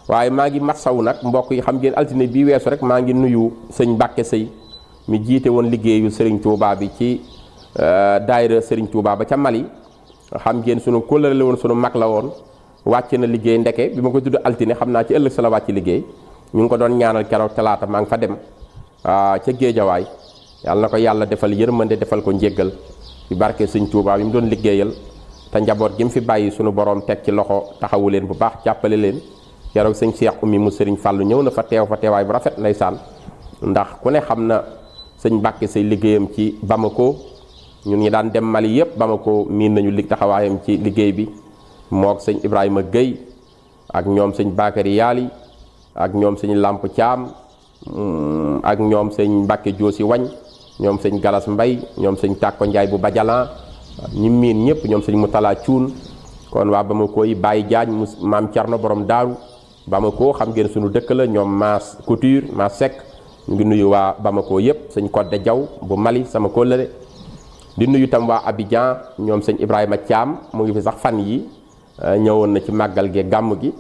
waaye maa ngi matsawu nag mbokk yi xam ngeen altine bii weesu rek maa ngi nuyu sëñ Mbàkke Sëy mi jiite woon liggéeyu Serigne Touba bi ci daayira Serigne Touba ba ca Mali xam ngeen sunu kóllëre la woon sunu mag la woon wàcc na liggéey ndeke bi ma ko tudd altine xam naa ci ëllëg sa la wàcc liggéey ñu ngi ko doon ñaanal keroog talaata maa ngi fa dem ca géejawaay yàlla na ko yàlla defal yërmande defal ko njéggal ci barke sëñ Touba bi mu doon liggéeyal te njaboot gi mu fi bàyyi sunu borom teg ci loxo taxawu leen bu baax jàppale leen keroog sëñ Cheikh Oumy mu sëriñ Fàllu ñëw na fa teew fa teewaay bu rafet ndeysaan ndax ku ne xam na sëñ Mbàkke say liggéeyam ci Bamako ñun ñi daan dem Mali yëpp Bamako miin nañu taxawaayam ci liggéey bi mook sëñ Ibrahima Guèye ak ñoom sëñ Bakary Yaali ak ñoom sëñ Lamp Thiam ak ñoom sëñ Mbàkke Joosi Wañ ñoom sëñ Galas Mbay ñoom sëñ Tàkko Njaay bu Bajalan ñi miin ñëpp ñoom sëñ Mutala Cuun kon waa Bamako yi Baye Diagne mu maam Cerno borom daaru Bamako xam ngeen suñu dëkk la ñoom Maas Couture Maas Seck ñu ngi nuyu waa Bamako yëpp sëñ Codé Jaw bu Mali sama kóllëre di nuyu tam waa Abidjan ñoom sëñ Ibrahima Thiam mu ngi fi sax fan yi ñëwoon na ci màggal gi gàmm gi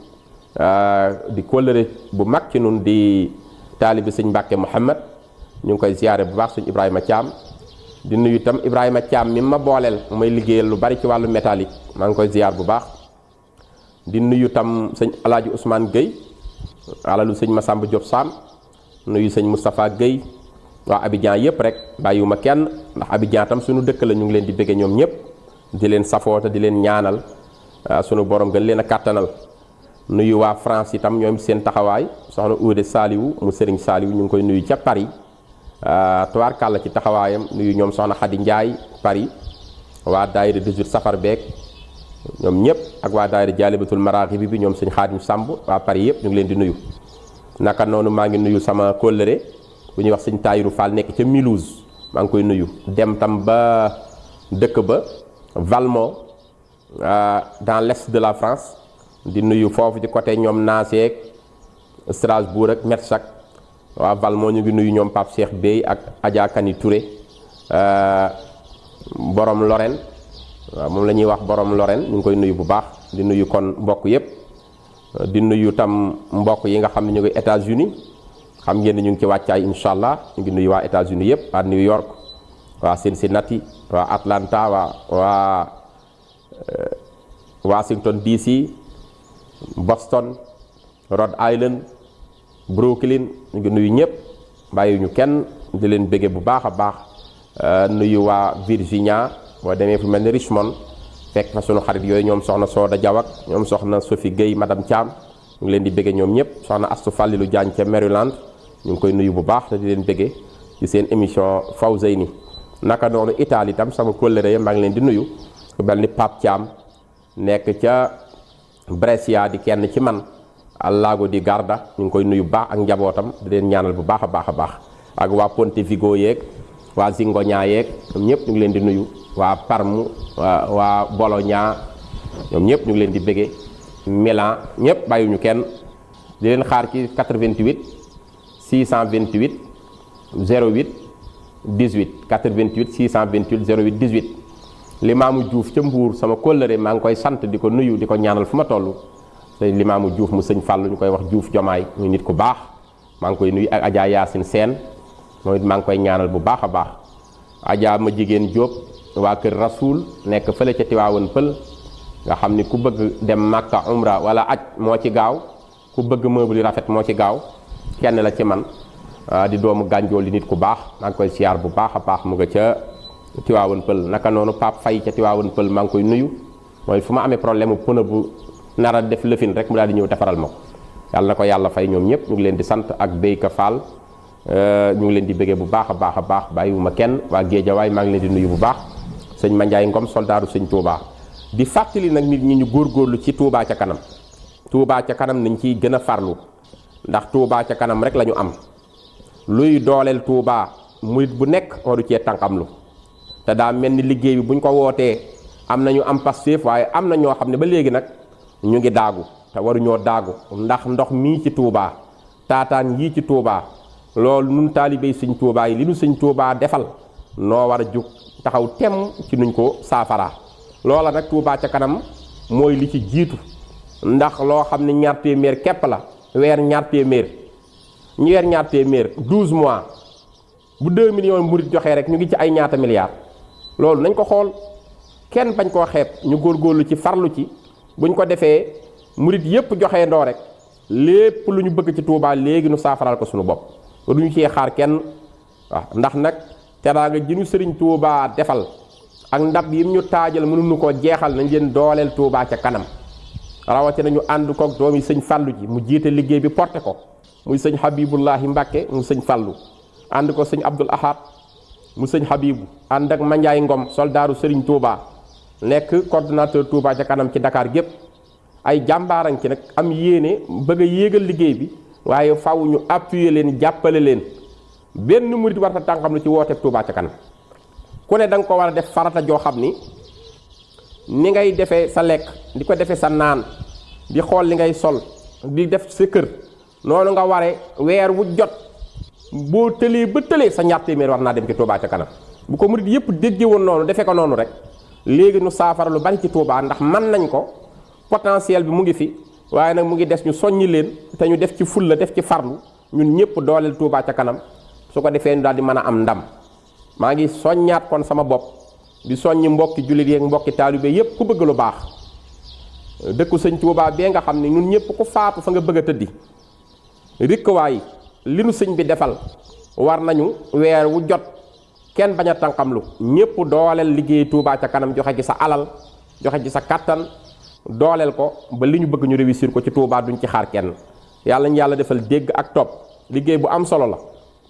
di kóllëre bu mag ci nun di taalibi sëñ Mbàkke Mouhamad ñu ngi koy ziyaare bu baax sëñ Ibrahima Thiam di nuyu itam Ibrahima Thiam mi ma booleel may liggéeyal lu bari ci wàllu métallique maa ngi koy ziyaar bu baax di nuyu tam sëñ Alaaji Ousmane Guèye alalu sëñ Massamba Diop Sam nuyu sëñ Moustapha Guèye waa Abidjan yëpp rek bàyyiwuma kenn ndax Abidjan tam suñu dëkk la ñu ngi leen di bëgge ñoom ñëpp di leen safoota di leen ñaanal sunu borom gën leen a kàttanal nuyu waa France itam ñoom seen taxawaay soxna Uude Saliou mu Sëriñ Saliou ñu ngi koy nuyu ca Paris tubaarkàlla ci taxawaayam nuyu ñoom soxna Xadi Njaay Paris waa daayira 18 safar beek ñoom ñëpp ak waa daayira Jaalibatul Maraaxibi bi ñoom sëñ Xaadim Sàmb waa Paris yëpp ñu ngi leen di nuyu naka noonu maa ngi nuyu sama kóllëre bu ñuy wax sëñ Tayiru Fall nekk ca Mulhouse maa ngi koy nuyu dem tam ba dëkk ba Valmont dans l'est de la France di nuyu foofu ci côté ñoom Naaseek Strasbourg ak Metsac waa Valmont ñu ngi nuyu ñoom Pape Cheikh Bey ak Adja Kani Touré borom Lorraine waaw moom la ñuy wax borom Lorraine ñu ngi koy nuyu bu baax di nuyu kon mbokk yëpp di nuyu tam mbokk yi nga xam ne ñu ngi États-Unis xam ngeen ne ñu ngi ci wàccaay incha allah ñu ngi nuyu waa États-Unis yëpp waa New York waa Cincinnati waa Atlanta waa Washington DC Boston Rhode Island Brooklyn ñu ngi nuyu ñëpp bàyyiwuñu kenn di leen bëgge bu baax a baax nuyu waa Virginia boo demee fu mel ni Richmond fekk fa sunu xarit yooyu ñoom soxna Sooda Jawak ñoom soxna Sophie Guèye madame Thiam ñu ngi leen di bëgge ñoom ñëpp soxna Astu Fallilu Jaañ ca Maryland ñu ngi koy nuyu bu baax te di leen bëgge ci seen émission Fawzeyni naka noonu Italie itam sama kóllëre maa ngi leen di nuyu ku mel ni Pape Thiam nekk ca Brescia di kenn ci man al Lago di Garda ñu ngi koy nuyu bu baax ak njabootam di leen ñaanal bu baax a baax a baax ak waa Pontevigo yeeg waa Zingoña yeeg ñoom ñëpp ñu ngi leen di nuyu waa Parme waa Bologna ñoom ñëpp ñu ngi leen di bëgge Milan ñëpp bàyyiwuñu kenn di leen xaar ci 88 628 08 18 88 628 08 18 Limaamu Diouf ca Mbuur sama kóllëre maa ngi koy sant di ko nuyu di ko ñaanal fu ma toll sëñ Limaamu Diouf mu sëñ Fàllu ñu koy wax Diouf Jomaay muy nit ku baax maa ngi koy nuyu ak Adja Yaasin Seen mooy maa ngi koy ñaanal bu baax a baax Adja ma jigéen Jóob waa kër Rasuul nekk fële ca Tiwaawan Pël nga xam ni ku bëgg dem Makka umra wala aj moo ci gaaw ku bëgg meuble yu rafet moo ci gaaw kenn la ci man di doomu gànjool li nit ku baax maa ngi koy siyaar bu baax a baax mu nga ca Tiwaawan Pël naka noonu Pape Faye ca Tiwaawan Pël maa ngi koy nuyu mooy fu ma amee problème mu pneu bu nar a def lëfin rek mu daal di ñëw defaral ma ko yàlla na ko yàlla fay ñoom ñëpp ñu ngi leen di sant ak Béyka Fall ñu ngi leen di bëggee bu baax a baax a baax bàyyiwuma kenn waa Géejawaay maa ngi leen di nuyu bu baax sëñ Mandiaye Ngom soldaaru sëñ Touba di fàttali nag nit ñi ñu góorgóorlu ci Touba ca kanam Touba ca kanam nañ ciy gën a farlu ndax Touba ca kanam rek la ñu am luy dooleel Touba murit bu nekk waru cee tànqamlu te daa mel ni liggéey bi buñ ko wootee am na ñu am Pastef waaye am na ñoo xam ne ba léegi nag ñu ngi daagu te waruñoo daagu ndax ndox mii ci Touba taataan yii ci Touba loolu nun taalibey sëñ Touba yi li nu sëñ Touba defal noo war a jóg taxaw temm ci nuñ ko saafaraa loola nag Touba ca kanam mooy li ci jiitu ndax loo xam ne ñaar téeméer képp la weer ñaar téeméer ñu weer ñaar téeméer 12 mois bu 2 millions murit joxee rek ñu ngi ci ay ñaata milliards loolu nañ ko xool kenn bañ koo xeeb ñu góorgóorlu ci farlu ci buñ ko defee murit yépp joxee ndoo rek lépp lu ñu bëgg ci Touba léegi nu saafaral ko suñu bopp du ñu cee xaar kenn waaw ndax nag teraanga ji ñu sëriñ Touba defal ak ndab yi ñu taajal mënuñu ko jeexal nañ leen dooleel Touba ca kanam rawatina ñu ànd koog doomi sëñ Fàllu ji mu jiite liggéey bi porté ko muy sëñ Habibullahi Mbàkke mu sëñ Fàllu ànd ko sëñ Abdul Ahad mu sëñ Habibu ànd ak Mandiaye Ngom soldaaru Serigne Touba nekk coordonnateur Touba ca kanam ci Dakar gépp ay jàmbaaran ci nag am yéene bëgg a yéegal liggéey bi waaye faw ñu appuyer leen jàppale leen benn murit war ta tànkam lu ci woote Touba ca kanam ku ne da nga ko war a def farata joo xam ni ngay defee sa lekk di ko defee sa naan di xool li ngay sol di def sa kër noonu nga ware weer wu jot boo tëlee ba tëlee sa ñaar téeméer war naa dem ci Touba ca kanam bu ko murit yëpp déggee woon noonu defee ko noonu rek léegi nu saafara lu bari ci Touba ndax mën nañ ko potentiel bi mu ngi fi waaye nag mu ngi des ñu soññi leen te ñu def ci fulla def ci farlu ñun ñëpp dooleel Touba ca kanam su ko defee ñu daal di mën a am ndam maa ngi soññaat kon sama bopp di soññi mbokki jullit yeeg mbokki taalibe yépp ku bëgg lu baax dëkku sëñ Touba bee nga xam ne ñun ñëpp ku faatu fa nga bëgg a tëddi rikkuwaay li nu sëñ bi defal war nañu weer wu jot kenn bañ a tànqamlu ñëpp dooleel liggéey Touba ca kanam joxe ci sa alal joxe ci sa kattan dooleel ko ba li ñu bëgg ñu réussir ko ci Touba duñ ci xaar kenn yàlla ñu yàlla defal dégg ak topp liggéey bu am solo la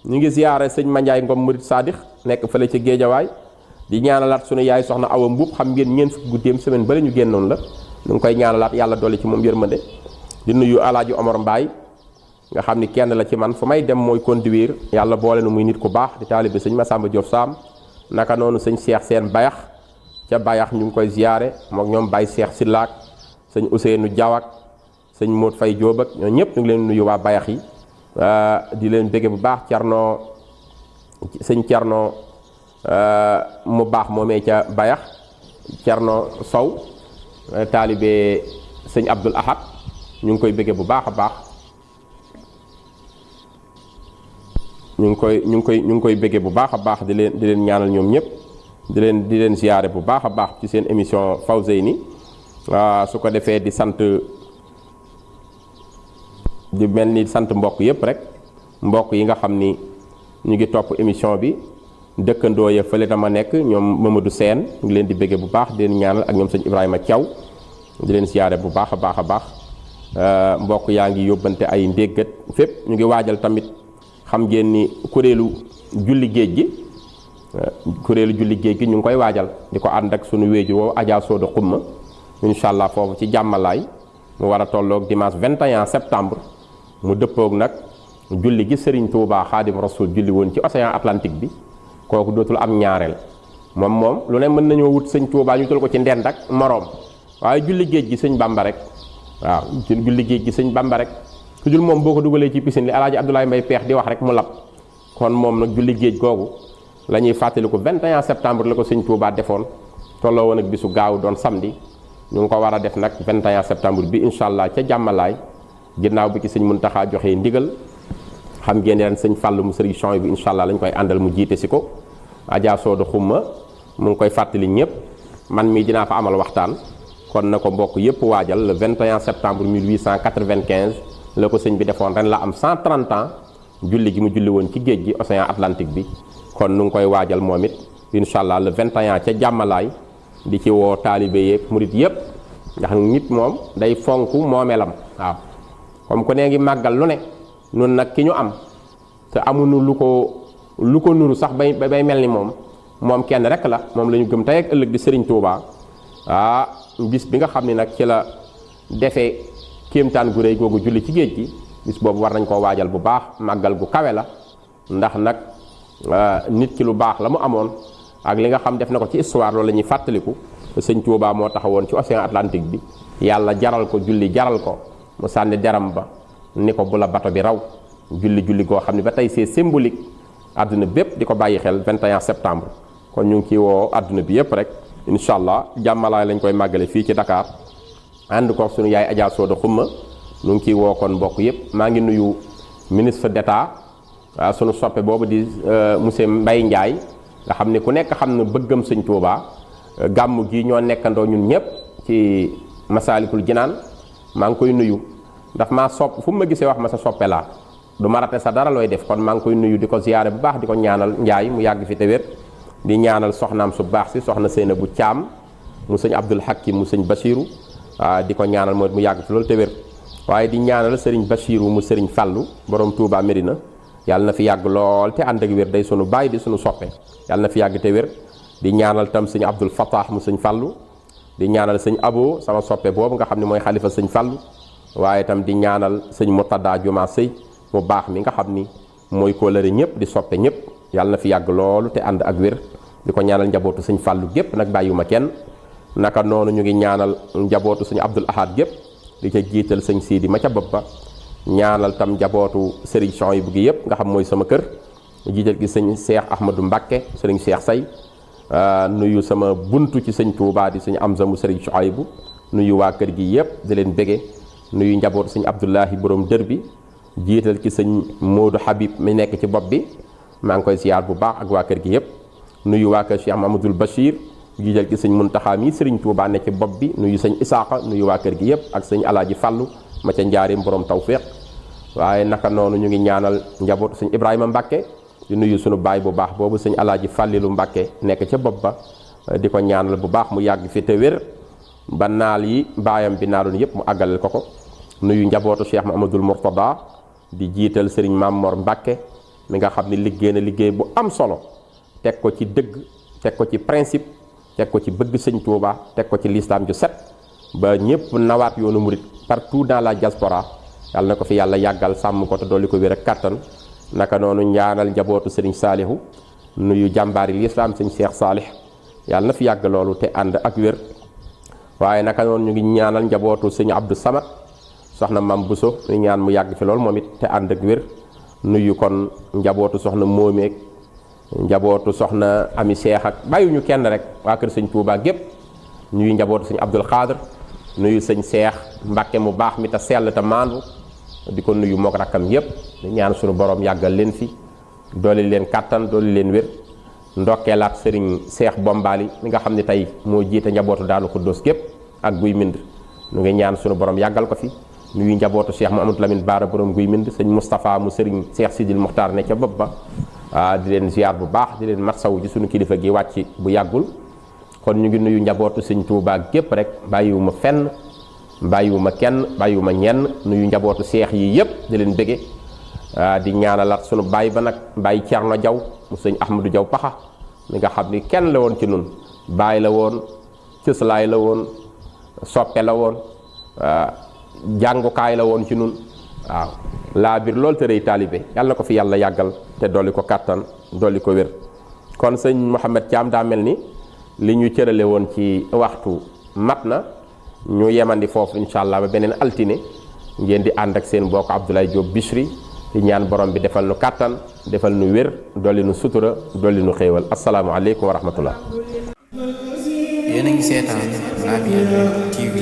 ñu ngi ziyaare sëñ Mandiaye Ngom murid Sadix nekk fële ci Géejawaay di ñaanalaat sunu yaay soxna Awa Mbuub xam ngeen ñeent fukki guddeem semaine bale ñu génnoon la ñu ngi koy ñaanalaat yàlla dolli ci moom yërmande di nuyu Alaaji Omar Mbaay nga xam ni kenn la ci man fu may dem mooy conduire yàlla boole nu muy nit ku baax di taalibe sëñ Massamba Diop Sam naka noonu sëñ Cheikh Seen Bayax ca Bayax ñu ngi koy ziyaare mook ñoom Baye Cheikh Sillaak sëñ Ousseynou Diawak sëñ Modou Faye Diop ak ñoo ñëpp ñu ngi leen nuyu waa Bayax yi di leen bëgge bu baax sëñ Cerno mu baax moomee ca Bayax Cerno Sow taalibe sëñ Abdul Ahad ñu ngi koy bëgge bu baax a baax ñu ngi koy bëgge bu baax a baax di leen ñaanal ñoom ñëpp di leen ziyaare bu baax a baax ci seen émission Fawzeyni su ko defee di sant di mel ni sant mbokk yëpp rek mbokk yi nga xam ni ñu ngi topp émission bi dëkkandoo ya fële dama nekk ñoom Mamadou Sène ñu ngi leen di bëgge bu baax di leen ñaanal ak ñoom sëñ Ibrahima Thiaw di leen ziyaare bu baax a baax a baax mbokk yaa ngi yóbbante ay ndéggat fépp ñu ngi waajal tamit xam ngeen ni kuréelu julli géej gi ñu ngi koy waajal di ko ànd ak sunu wéeju woowu Adja Soda Xumma incha allah foofu ci jàmmalaay mu war a tolloog dimanche 21 septembre mu dëppoog nag julli gi Serigne Touba Xaadim Rasul julli woon ci océan Atlantique bi kooku dootul am ñaareel moom lu ne mën nañoo wut sëñ Touba ñu tul ko ci ndend ak moroom waaye julli géej gi sëñ Bamba rek waaw julli géej gi sëñ Bamba rek ku jul moom boo ko dugalee ci piscine li Alaaji Abdoulaye Mbaye Peex di wax rek mu lab kon moom nag julli géej googu la ñuy fàttaliku 21 septembre la ko sëñ Touba defoon tolloo woon ak bisu gaaw doon samedi ñu ngi ko war a def nag 21 septembre bi incha allah ca jàmmalaay ginnaaw bi ci sëñ Muntaxa joxee ndigal xam ngeen ren sëñ Fàllu mu sëriñ Chouaïbou bi incha allah lañ koy àndal mu jiite si ko Adja Sooda Xumma mu ngi koy fàttali ñëpp man mii dinaa fa amal waxtaan kon na ko mbokk yëpp waajal le 21 septembre 1895 la ko sëñ bi defoon ren la am 130 ans julli gi mu julli woon ci géej gi océan Atlantique bi kon nu ngi koy waajal moom it incha allah le 21 ca jàmmalaay di ci woo taalibe yeeg murit yëpp ndax nit moom day fonk moomeelam waaw comme ku nee ngi màggal lu ne nun nag ki ñu am te amuñu lu ko nuru sax bay mel ni moom kenn rek la moom la ñu gëm tey ak ëllëg di Serigne Touba bis bi nga xam ni nag ci la defee kéemtaan gu rëy googu julli ci géej gi bis boobu war nañ koo waajal bu baax màggal gu kawe la ndax nag nit ki lu baax la mu amoon ak li nga xam def na ko ci histoire loolu la ñuy fàttaliku sëñ Touba moo taxawoon ci océan Atlantique bi yàlla jaral ko julli jaral ko mu sànni deram ba ni ko bu la bato bi raw julli goo xam ne ba tey c'est symbolique àdduna bépp di ko bàyyi xel 21 septembre kon ñu ngi ciy woo àdduna bi yëpp rek incha allah jàmmalaay lañ koy màggale fii ci Dakar ànd ko suñu yaay Adja Sooda Xumma ñu ngi ciy woo kon mbokk yëpp maa ngi nuyu ministre d'État sunu soppe boobu di monsieur Mbaye Ndiaye nga xam ne ku nekk xam na bëggam sëñ Touba gàmmu gi ñoo nekkandoo ñun ñëpp ci Masaalikul Jinaan maa ngi koy nuyu daf maa sopp fu mu ma gisee wax ma sa soppe laa du ma rate sa dara looy def kon maa ngi koy nuyu di ko ziyaare bu baax di ko ñaanal Njaay mu yàgg fi te wér di ñaanal soxnaam su baax si soxna Seyna bu Caam mu sëñ Abdul Hakim mu sëñ Basiru di ko ñaanal mooy mu yàgg fi loolu te wér waaye di ñaanal sëriñ Bachiru mu sëriñ Fallu borom Touba Medina yàlla na fi yàgg lool te ànd ak wér day sunu baay di sunu soppe yàlla na fi yàgg te wér di ñaanal tam sëñ Abdul Fattah mu sëñ Fallu di ñaanal sëñ Abo sama soppe boobu nga xam ne mooy xalifa sëñ Fallu waaye tam di ñaanal sëñ Murtada Juma Sëy mu baax mi nga xam ni mooy kóolëre ñëpp di soppe ñëpp yàlla na fi yàgg loolu te ànd ak wér di ko ñaanal njabootu sëñ Fallu gépp nag bàyyiwuma kenn naka noonu ñu ngi ñaanal njabootu sëñ Abdul Ahad gépp di ca jiital sëñ Sidi ma ca bopp ba ñaanal tam njabootu sëriñ Souhaïbou gi yëpp nga xam mooy sama kër jiital gi sëñ Cheikh Ahmadou Mbacké sëriñ Cheikh Say nuyu sama buntu ci sëñ Touba di sëñ Amza mu sëriñ Souhaïbou nuyu waa kër gi yëpp di leen bége nuyu njabootu sëñ Abdoulahi borom dër bi jiital ci sëñ Modou Habib mi nekk ci bopp bi maa ngi koy siyaar bu baax ak waa kër gi yëpp nuyu waa kër Cheikh Mamadou Bachir jiital ci sëñ Muntaxa mi sëriñ Touba ne ci bopp bi nuyu sëñ Isaaqa nuyu waa kër gi yëpp ak sëñ Alaaji Fallu ma ca njaarim borom tawféex waaye naka noonu ñu ngi ñaanal njabootu sëñ Ibrahima Mbàkke di nuyu sunu baay bu baax boobu sëñ Alaaji Fàllilu Mbàkke nekk ca bopp ba di ko ñaanal bu baax mu yàgg fi te wér ba naal yi baayam bi naaloon yëpp mu àggaleel ko nuyu njabootu Cheikh Mahamadul Mourtada di jiital sëriñ Mamor Mbàkke mi nga xam ne liggéey na liggéey bu am solo teg ko ci dëgg teg ko ci principe teg ko ci bëgg sëñ Touba teg ko ci lislaam ju set ba ñëpp nawaat yoonu murit partout dans la diaspora yàlla na ko fi yàlla yàggal sàmm ko te dolli ko wér ak kattan naka noonu ñaanal njabootu sëriñ Saalihu nuyu jàmbaari lislaam sëñ Cheikh Saalih yàlla na fi yàgg loolu te ànd ak wér waaye naka noonu ñu ngi ñaanal njabootu sëñ Abdou Samad soxna Mam Bousso ñu ñaan mu yàgg fi loolu moom it te ànd ak wér nuyu kon njabootu soxna Moomeeg njabootu soxna Ami Cheikh ak bàyyiwuñu kenn rek waa kër sëñ Touba gépp nuyu njabootu sëñ Abdul Xaadir nuyu sëñ Cheikh Mbàkke mu baax mi te sell te maandu di ko nuyu mook rakkam yépp di ñaan suñu borom yàggal leen fi dooli leen kàttan dooli leen wér ndokkeelaat sëriñ Cheikh Bombali mi nga xam ne tey moo jiite njabootu Daaru Xuddoos gépp ak Guy Mbind ñu ngi ñaan suñu borom yàggal ko fi nuyu njabootu Cheikh Mouhamadou Lamine Baara borom Guy Mbind sëñ Moustapha mu sëriñ Cheikh Sidil Muxtaar ne ca bopp ba di leen ziar bu baax di leen matsawu ci suñu kilifa gi wàcc bu yàggul kon ñu ngi nuyu njabootu sëñ Touba gépp rek bàyyiwuma fenn bàyyiwuma kenn bàyyiwuma ñenn nuyu njabootu seex yi yëpp di leen bëgge di ñaanalaat sunu baay ba nag baay Cerno Jaw mu sëñ Ahmadou Jaw Paxa mi nga xam ni kenn la woon ci nun baay la woon cëslaay la woon soppe la woon jàngukaay la woon ci nun waaw laa biir loolu te rëy taalibe yàlla na ko fi yàlla yàggal te dolli ko kàttan dolli ko wér kon sëñ Mouhamed Thiam daa mel ni li ñu cërale woon ci waxtu mat na ñu yemandi foofu incha allah ba beneen altine ngeen di ànd ak seen mbokk Abdoulaye Diop Bichri di ñaan borom bi defal nu kàttan defal nu wér dolli nu sutura dolli nu xéewal asalaamualeykum wa rahmatullah. yéen a ngi seetaan Labiane TV.